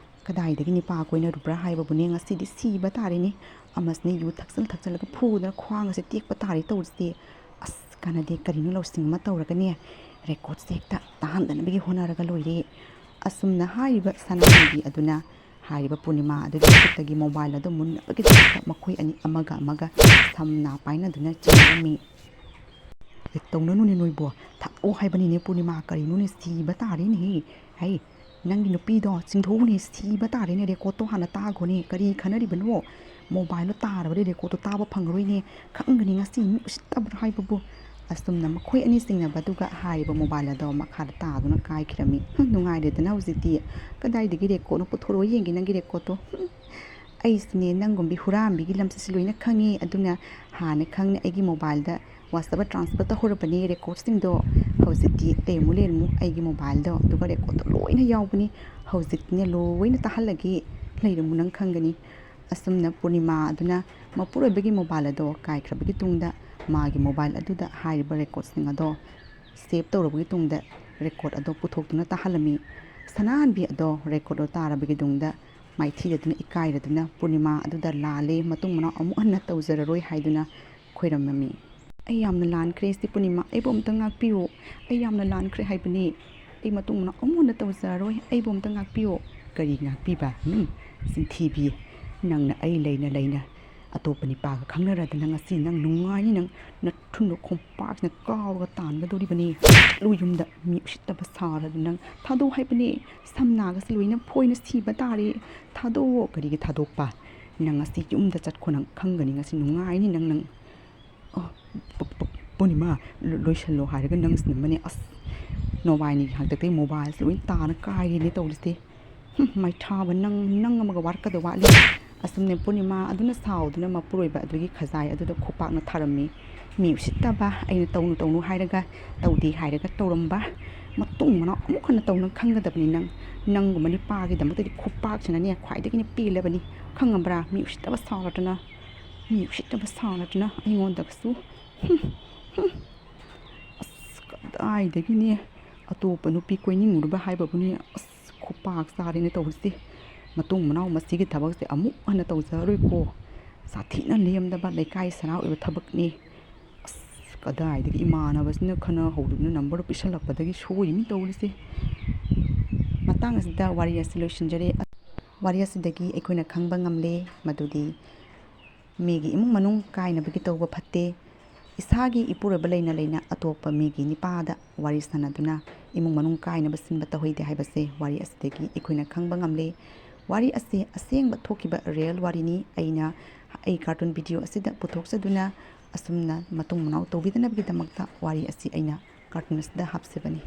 ꯀꯗꯥꯏꯗꯒꯤ ꯅꯤꯄꯥ ꯀꯣꯏꯅꯔꯨꯕ꯭ꯔꯥ ꯍꯥꯏꯕꯕꯨꯅꯦ, ꯉꯁꯤꯗꯤ ꯁꯤꯕ ꯇꯥꯔꯦꯅꯦ꯫ ꯑꯃꯁꯤꯅ ꯌꯨ ꯊꯛꯆꯜ ꯊꯛꯆꯜꯂꯒ ꯐꯨꯗꯅ ꯈ꯭ꯋꯥꯡ ꯑꯁꯦ ꯇꯦꯛꯄ ꯇꯥꯔꯦ ꯇꯧꯔꯤꯁꯦ꯫ ꯑꯁ, ꯀꯥꯟꯅꯗꯦ, ꯀꯔꯤꯅꯣ ꯂꯧꯁꯤꯡ ꯑꯃ ꯇꯧꯔꯒꯅꯦ, ꯔꯦꯀꯣꯔꯠꯁꯦ ꯍꯦꯛꯇ ꯇꯥꯍꯟꯗꯅꯕꯒꯤ ꯍꯣꯠꯅꯔꯒ ꯂꯣꯏꯔꯦ꯫ ꯑꯁꯨꯝꯅ ꯍꯥꯏꯔꯤꯕ ꯁꯅꯥꯍꯟꯕꯤ ꯑꯗꯨꯅ ꯍꯥꯏꯔꯤꯕ ꯄꯨꯔꯅꯤꯃꯥ ꯑꯗꯨꯒꯤ ꯈꯨꯠꯇꯒꯤ ꯃꯣꯕꯥꯏꯜ ꯑꯗꯨ ꯃꯨꯟꯅꯕꯒꯤꯗꯃꯛꯇ ꯃꯈꯣꯏ ꯑꯅꯤ ꯑꯃꯒ ꯑꯃꯒ ꯁꯝꯅꯥ ꯄꯥꯏꯅꯗꯨꯅ ꯆꯦꯟꯂꯝꯃꯤ꯫ ꯑꯦ, ꯇꯧꯅꯅꯨꯅꯦ ꯅꯣꯏꯕꯣ, ꯊꯛꯑꯣ ꯍꯥꯏꯕꯅꯤꯅꯦ ꯄꯨꯔꯅꯤꯃꯥ, ꯀꯔꯤꯅꯣꯅꯦ, ꯁꯤꯕ ꯇꯥꯔꯦꯅꯦꯍꯦ꯫ ꯍꯩ, ꯅꯪꯒꯤ ꯅꯨꯄꯤꯗꯣ ꯆꯤꯡꯊꯣꯛꯎꯅꯦ, ꯁꯤꯕ ꯇꯥꯔꯦꯅꯦ, ꯔꯦꯀꯣꯔꯠꯇꯣ ꯍꯥꯟꯅ ꯇꯥꯈꯣꯅꯦ, ꯀꯔꯤ ꯈꯟꯅꯔꯤꯕꯅꯣ? ꯃꯣꯕꯥꯏꯜꯗꯣ ꯇꯥꯔꯕꯗꯤ ꯔꯦꯀꯣꯔꯠꯇꯣ ꯇꯥꯕ ꯐꯪꯉꯔꯣꯏꯅꯦ, ꯈꯪꯒꯅꯤ ꯉꯁꯤ ꯃꯤ ꯎꯁꯤꯠꯇꯕ꯭ꯔꯥ ꯍꯥꯏꯕꯕꯨ꯫ ꯑꯁꯨꯝꯅ ꯃꯈꯣꯏ ꯑꯅꯤ ꯆꯤꯡꯅꯕꯗꯨꯒ ꯍꯥꯏꯔꯤꯕ ꯃꯣꯕꯥꯏꯜ ꯑꯗꯣ ꯃꯈꯥꯗ ꯇꯥꯗꯨꯅ ꯀꯥꯏꯈꯤꯔꯝꯃꯤ꯫ ꯍꯨꯝ, ꯅꯨꯡꯉꯥꯏꯔꯦꯗꯅ ꯍꯧꯖꯤꯛꯇꯤ꯫ ꯀꯗꯥꯏꯗꯒꯤ ꯔꯦꯀꯣꯔꯠꯅꯣ? ꯄꯨꯊꯣꯔꯛꯑꯣ ꯌꯦꯡꯒꯦ ꯅꯪꯒꯤ ꯔꯦꯀꯣꯔꯠꯇꯣ꯫ ꯍꯨꯝ꯫ ꯑꯩꯁꯨꯅꯦ ꯅꯪꯒꯨꯝꯕꯤ ꯍꯨꯔꯥꯟꯕꯤꯒꯤ ꯂꯝꯆꯠꯁꯤ ꯂꯣꯏꯅ ꯈꯪꯉꯤ, ꯑꯗꯨꯅ ꯍꯥꯟꯅ ꯈꯪꯅ ꯑꯩꯒꯤ ꯃꯣꯕꯥꯏꯜꯗ WhatsApp-ꯇ transfer ꯇꯧꯍꯧꯔꯕꯅꯦ ꯔꯦꯀꯣꯔꯠꯁꯤꯡꯗꯣ꯫ ꯍꯧꯖꯤꯛꯇꯤ ꯂꯩꯔꯝꯃꯨ, ꯂꯩꯔꯝꯃꯨ ꯑꯩꯒꯤ ꯃꯣꯕꯥꯏꯜꯗꯣ, ꯑꯗꯨꯒ ꯔꯦꯀꯣꯔꯠꯇꯣ ꯂꯣꯏꯅ ꯌꯥꯎꯕꯅꯤ꯫ ꯍꯧꯖꯤꯛꯇꯤꯅꯦ ꯂꯣꯏꯅ ꯇꯥꯍꯜꯂꯒꯦ, ꯂꯩꯔꯝꯃꯨ ꯅꯪ ꯈꯪꯒꯅꯤ꯫ ꯑꯁꯨꯝꯅ ꯄꯨꯔꯅꯤꯃꯥ ꯑꯗꯨꯅ ꯃꯄꯨꯔꯣꯏꯕꯒꯤ ꯃꯣꯕꯥꯏꯜ ꯑꯗꯣ ꯀꯥꯏꯈ꯭ꯔꯕꯒꯤ ꯇꯨꯡꯗ ꯃꯥꯒꯤ ꯃꯣꯕꯥꯏꯜ ꯑꯗꯨꯗ ꯍꯥꯏꯔꯤꯕ ꯔꯦꯀꯣꯔꯠꯁꯤꯡ ꯑꯗꯣ save ꯇꯧꯔꯕꯒꯤ ꯇꯨꯡꯗ ꯔꯦꯀꯣꯔꯠ ꯑꯗꯣ ꯄꯨꯊꯣꯛꯇꯨꯅ ꯇꯥꯍꯜꯂꯝꯃꯤ꯫ ꯁꯅꯥꯍꯟꯕꯤ ꯑꯗꯣ ꯔꯦꯀꯣꯔꯠ ꯑꯗꯣ ꯇꯥꯔꯕꯒꯤ ꯇꯨꯡꯗ ꯃꯥꯏꯊꯤꯔꯗꯨꯅ ꯏꯀꯥꯏꯔꯗꯨꯅ ꯄꯨꯔꯅꯤꯃꯥ ꯑꯗꯨꯗ ꯂꯥꯜꯂꯦ, ꯃꯇꯨꯡ ꯃꯅꯥꯎ ꯑꯃꯨꯛ ꯍꯟꯅ ꯇꯧꯖꯔꯔꯣꯏ ꯍꯥꯏꯗꯨꯅ ꯈꯣꯏꯔꯝꯃꯝꯃꯤ꯫ "ꯑꯩ ꯌꯥꯝꯅ ꯂꯥꯟꯈ꯭ꯔꯦ ꯏꯆꯦ ꯄꯨꯔꯅꯤꯃꯥ, ꯑꯩꯕꯨ ꯑꯃꯨꯛꯇ ꯉꯥꯛꯄꯤꯌꯨ꯫ ꯑꯩ ꯌꯥꯝꯅ ꯂꯥꯟꯈ꯭ꯔꯦ ꯍꯥꯏꯕꯅꯤ꯫ ꯑꯩ ꯃꯇꯨꯡ ꯃꯅꯥꯎ ꯑꯃꯨꯛ ꯍꯟꯅ ꯇꯧꯖꯔꯔꯣꯏ꯫ ꯑꯩꯕꯨ ꯑꯃꯨꯛꯇ ꯉꯥꯛꯄꯤꯌꯨ꯫" "ꯀꯔꯤ ꯉꯥꯛꯄꯤꯕ? ꯎꯝ, ꯆꯤꯟꯊꯤꯕꯤ꯫ ꯅꯪꯅ ꯑꯩ ꯂꯩꯅ ꯂꯩꯅ ꯑꯇꯣꯞꯄ ꯅꯤꯄꯥꯒ ꯈꯪꯅꯔꯗꯅ ꯉꯁꯤ ꯅꯪ ꯅꯨꯡꯉꯥꯏꯅꯤ, ꯅꯪ ꯅꯊꯨꯟꯗꯣ ꯈꯣꯝꯄꯥꯛꯁꯤꯅ ꯀꯥꯎꯔꯒ ꯇꯥꯟꯒꯗꯧꯔꯤꯕꯅꯤ꯫ ꯂꯨ ꯌꯨꯝꯗ ꯃꯤ ꯎꯁꯤꯠꯇꯕ ꯁꯥꯔꯗꯅ ꯅꯪ ꯊꯥꯗꯣꯛ ꯍꯥꯏꯕꯅꯦ꯫ ꯁꯝ ꯅꯥꯒꯁꯤ ꯂꯣꯏꯅ ꯐꯣꯏꯅ ꯁꯤꯕ ꯇꯥꯔꯦ꯫ ꯊꯥꯗꯣꯛꯑꯣ꯫ ꯀꯔꯤꯒꯤ ꯊꯥꯗꯣꯛꯄ? ꯅꯪ ꯉꯁꯤ ꯌꯨꯝꯗ ꯆꯠꯈꯣ, ꯅꯪ ꯈꯪꯒꯅꯤ ꯉꯁꯤ ꯅꯨꯡꯉꯥꯏꯅꯤ ꯅꯪ, ꯅꯪ꯫ ꯑꯣ, ꯄꯨ-, ꯄꯨ-, ꯄꯨꯔꯅꯤꯃꯥ, ꯂꯣ-, ꯂꯣꯏꯁꯜꯂꯣ ꯍꯥꯏꯔꯒ ꯅꯪꯁꯤꯅ ꯃꯅꯦ, ꯑꯁ, ꯅꯣꯕꯥꯏꯅꯤꯒꯤ ꯍꯥꯛꯇꯛꯇꯩ ꯃꯣꯕꯥꯏꯜꯁꯦ ꯂꯣꯏ ꯇꯥꯅ ꯀꯥꯏꯔꯦꯅꯦ ꯇꯧꯔꯤꯁꯦ꯫ ꯍꯨꯝ, ꯃꯩꯊꯥꯕ ꯅꯪ, ꯅꯪ ꯑꯃꯒ ꯋꯥꯔꯛꯀꯗꯧ ꯋꯥꯠꯂꯤ꯫ ꯑꯁꯨꯝꯅꯦ ꯄꯨꯔꯅꯤꯃꯥ, ꯑꯗꯨꯅ ꯁꯥꯎꯗꯨꯅ ꯃꯄꯨꯔꯣꯏꯕ ꯑꯗꯨꯒꯤ ꯈꯖꯥꯏ ꯑꯗꯨꯗ ꯈꯨꯄꯥꯛꯅ ꯊꯥꯔꯝꯃꯤ꯫ ꯃꯤ ꯎꯁꯤꯠꯇꯕ, ꯑꯩꯅ ꯇꯧꯅꯨ ꯇꯧꯅꯨ ꯍꯥꯏꯔꯒ ꯇꯧꯗꯦ ꯍꯥꯏꯔꯒ ꯇꯧꯔꯝꯕ꯫ ꯃꯇꯨꯡ ꯃꯅꯥꯎ ꯑꯃꯨꯛ ꯍꯟꯅ ꯇꯧꯅ ꯈꯪꯒꯗꯕꯅꯤ ꯅꯪ꯫ ꯅꯪꯒꯨꯝꯕ ꯅꯤꯄꯥꯒꯤꯗꯃꯛꯇꯗꯤ ꯈꯨꯄꯥꯛꯁꯤꯅꯅꯦ ꯈ꯭ꯋꯥꯏꯗꯒꯤꯅꯦ ꯄꯦꯜꯂꯕꯅꯤ꯫ ꯈꯪꯉꯕ꯭ꯔꯥ? ꯃꯤ ꯎꯁꯤꯠꯇꯕ ꯁꯥꯎꯔꯗꯅ, ꯃꯤ ꯎꯁꯤꯠꯇꯕ ꯁꯥꯎꯔꯗꯅ ꯑꯩꯉꯣꯟꯗꯒꯁꯨ꯫ ꯍꯨꯝ, ꯍꯨꯝ꯫ ꯑꯁ, ꯀꯗꯥꯏꯗꯒꯤꯅꯦ? ꯑꯇꯣꯞꯄ ꯅꯨꯄꯤ ꯀꯣꯏꯅꯤꯡꯉꯨꯔꯕ ꯍꯥꯏꯕꯕꯨꯅꯦ꯫ ꯑꯁ, ꯈꯨꯄꯥꯛ ꯆꯥꯔꯦꯅꯦ ꯇꯧꯔꯤꯁꯦ꯫ ꯃꯇꯨꯡ ꯃꯅꯥꯎ ꯃꯁꯤꯒꯤ ꯊꯕꯛꯁꯦ ꯑꯃꯨꯛ ꯍꯟꯅ ꯇꯧꯖꯔꯣꯏꯀꯣ꯫ ꯁꯥꯊꯤꯅ ꯂꯦꯝꯗꯕ ꯂꯩꯀꯥꯏ ꯁꯔꯥ ꯑꯣꯏꯕ ꯊꯕꯛꯅꯤ꯫ ꯑꯁ, ꯀꯗꯥꯏꯗꯒꯤ ꯏꯃꯥꯟꯅꯕꯁꯤꯅ ꯈꯟꯅ ꯍꯧꯗꯨꯅ ꯅꯝꯕꯔ ꯄꯤꯁꯜꯂꯛꯄꯗꯒꯤ ꯁꯣꯏꯔꯤꯅꯤ ꯇꯧꯔꯤꯁꯦ꯫ ꯃꯇꯥꯡ ꯑꯁꯤꯗ ꯋꯥꯔꯤ ꯑꯁꯤ ꯂꯣꯏꯁꯤꯟꯖꯔꯦ꯫ ꯋꯥꯔꯤ ꯑꯁꯤꯗꯒꯤ ꯑꯩꯈꯣꯏꯅ ꯈꯪꯕ ꯉꯝꯂꯦ ꯃꯗꯨꯗꯤ ꯃꯤꯒꯤ ꯏꯃꯨꯡ ꯃꯅꯨꯡ ꯀꯥꯏꯅꯕꯒꯤ ꯇꯧꯕ ꯐꯠꯇꯦ꯫ ꯏꯁꯥꯒꯤ ꯏꯄꯨꯔꯣꯏꯕ ꯂꯩꯅ ꯂꯩꯅ ꯑꯇꯣꯞꯄ ꯃꯤꯒꯤ ꯅꯤꯄꯥꯗ ꯋꯥꯔꯤ ꯁꯥꯟꯅꯗꯨꯅ ꯏꯃꯨꯡ ꯃꯅꯨꯡ ꯀꯥꯏꯅꯕ ꯁꯤꯟꯕ ꯇꯧꯍꯩꯗꯦ ꯍꯥꯏꯕꯁꯦ ꯋꯥꯔꯤ ꯑꯁꯤꯗꯒꯤ ꯑꯩꯈꯣꯏꯅ ꯈꯪꯕ ꯉꯝꯂꯦ꯫ ꯋꯥꯔꯤ ꯑꯁꯤ ꯑꯁꯦꯡꯕ ꯊꯣꯛꯈꯤꯕ real ꯋꯥꯔꯤꯅꯤ꯫ ꯑꯩꯅ, ꯑꯩ cartoon video ꯑꯁꯤꯗ ꯄꯨꯊꯣꯛꯆꯗꯨꯅ ꯑꯁꯨꯝꯅ ꯃꯇꯨꯡ ꯃꯅꯥꯎ ꯇꯧꯕꯤꯗꯅꯕꯒꯤꯗꯃꯛꯇ ꯋꯥꯔꯤ ꯑꯁꯤ ꯑꯩꯅ cartoon ꯑꯁꯤꯗ ꯍꯥꯞꯆꯕꯅꯤ꯫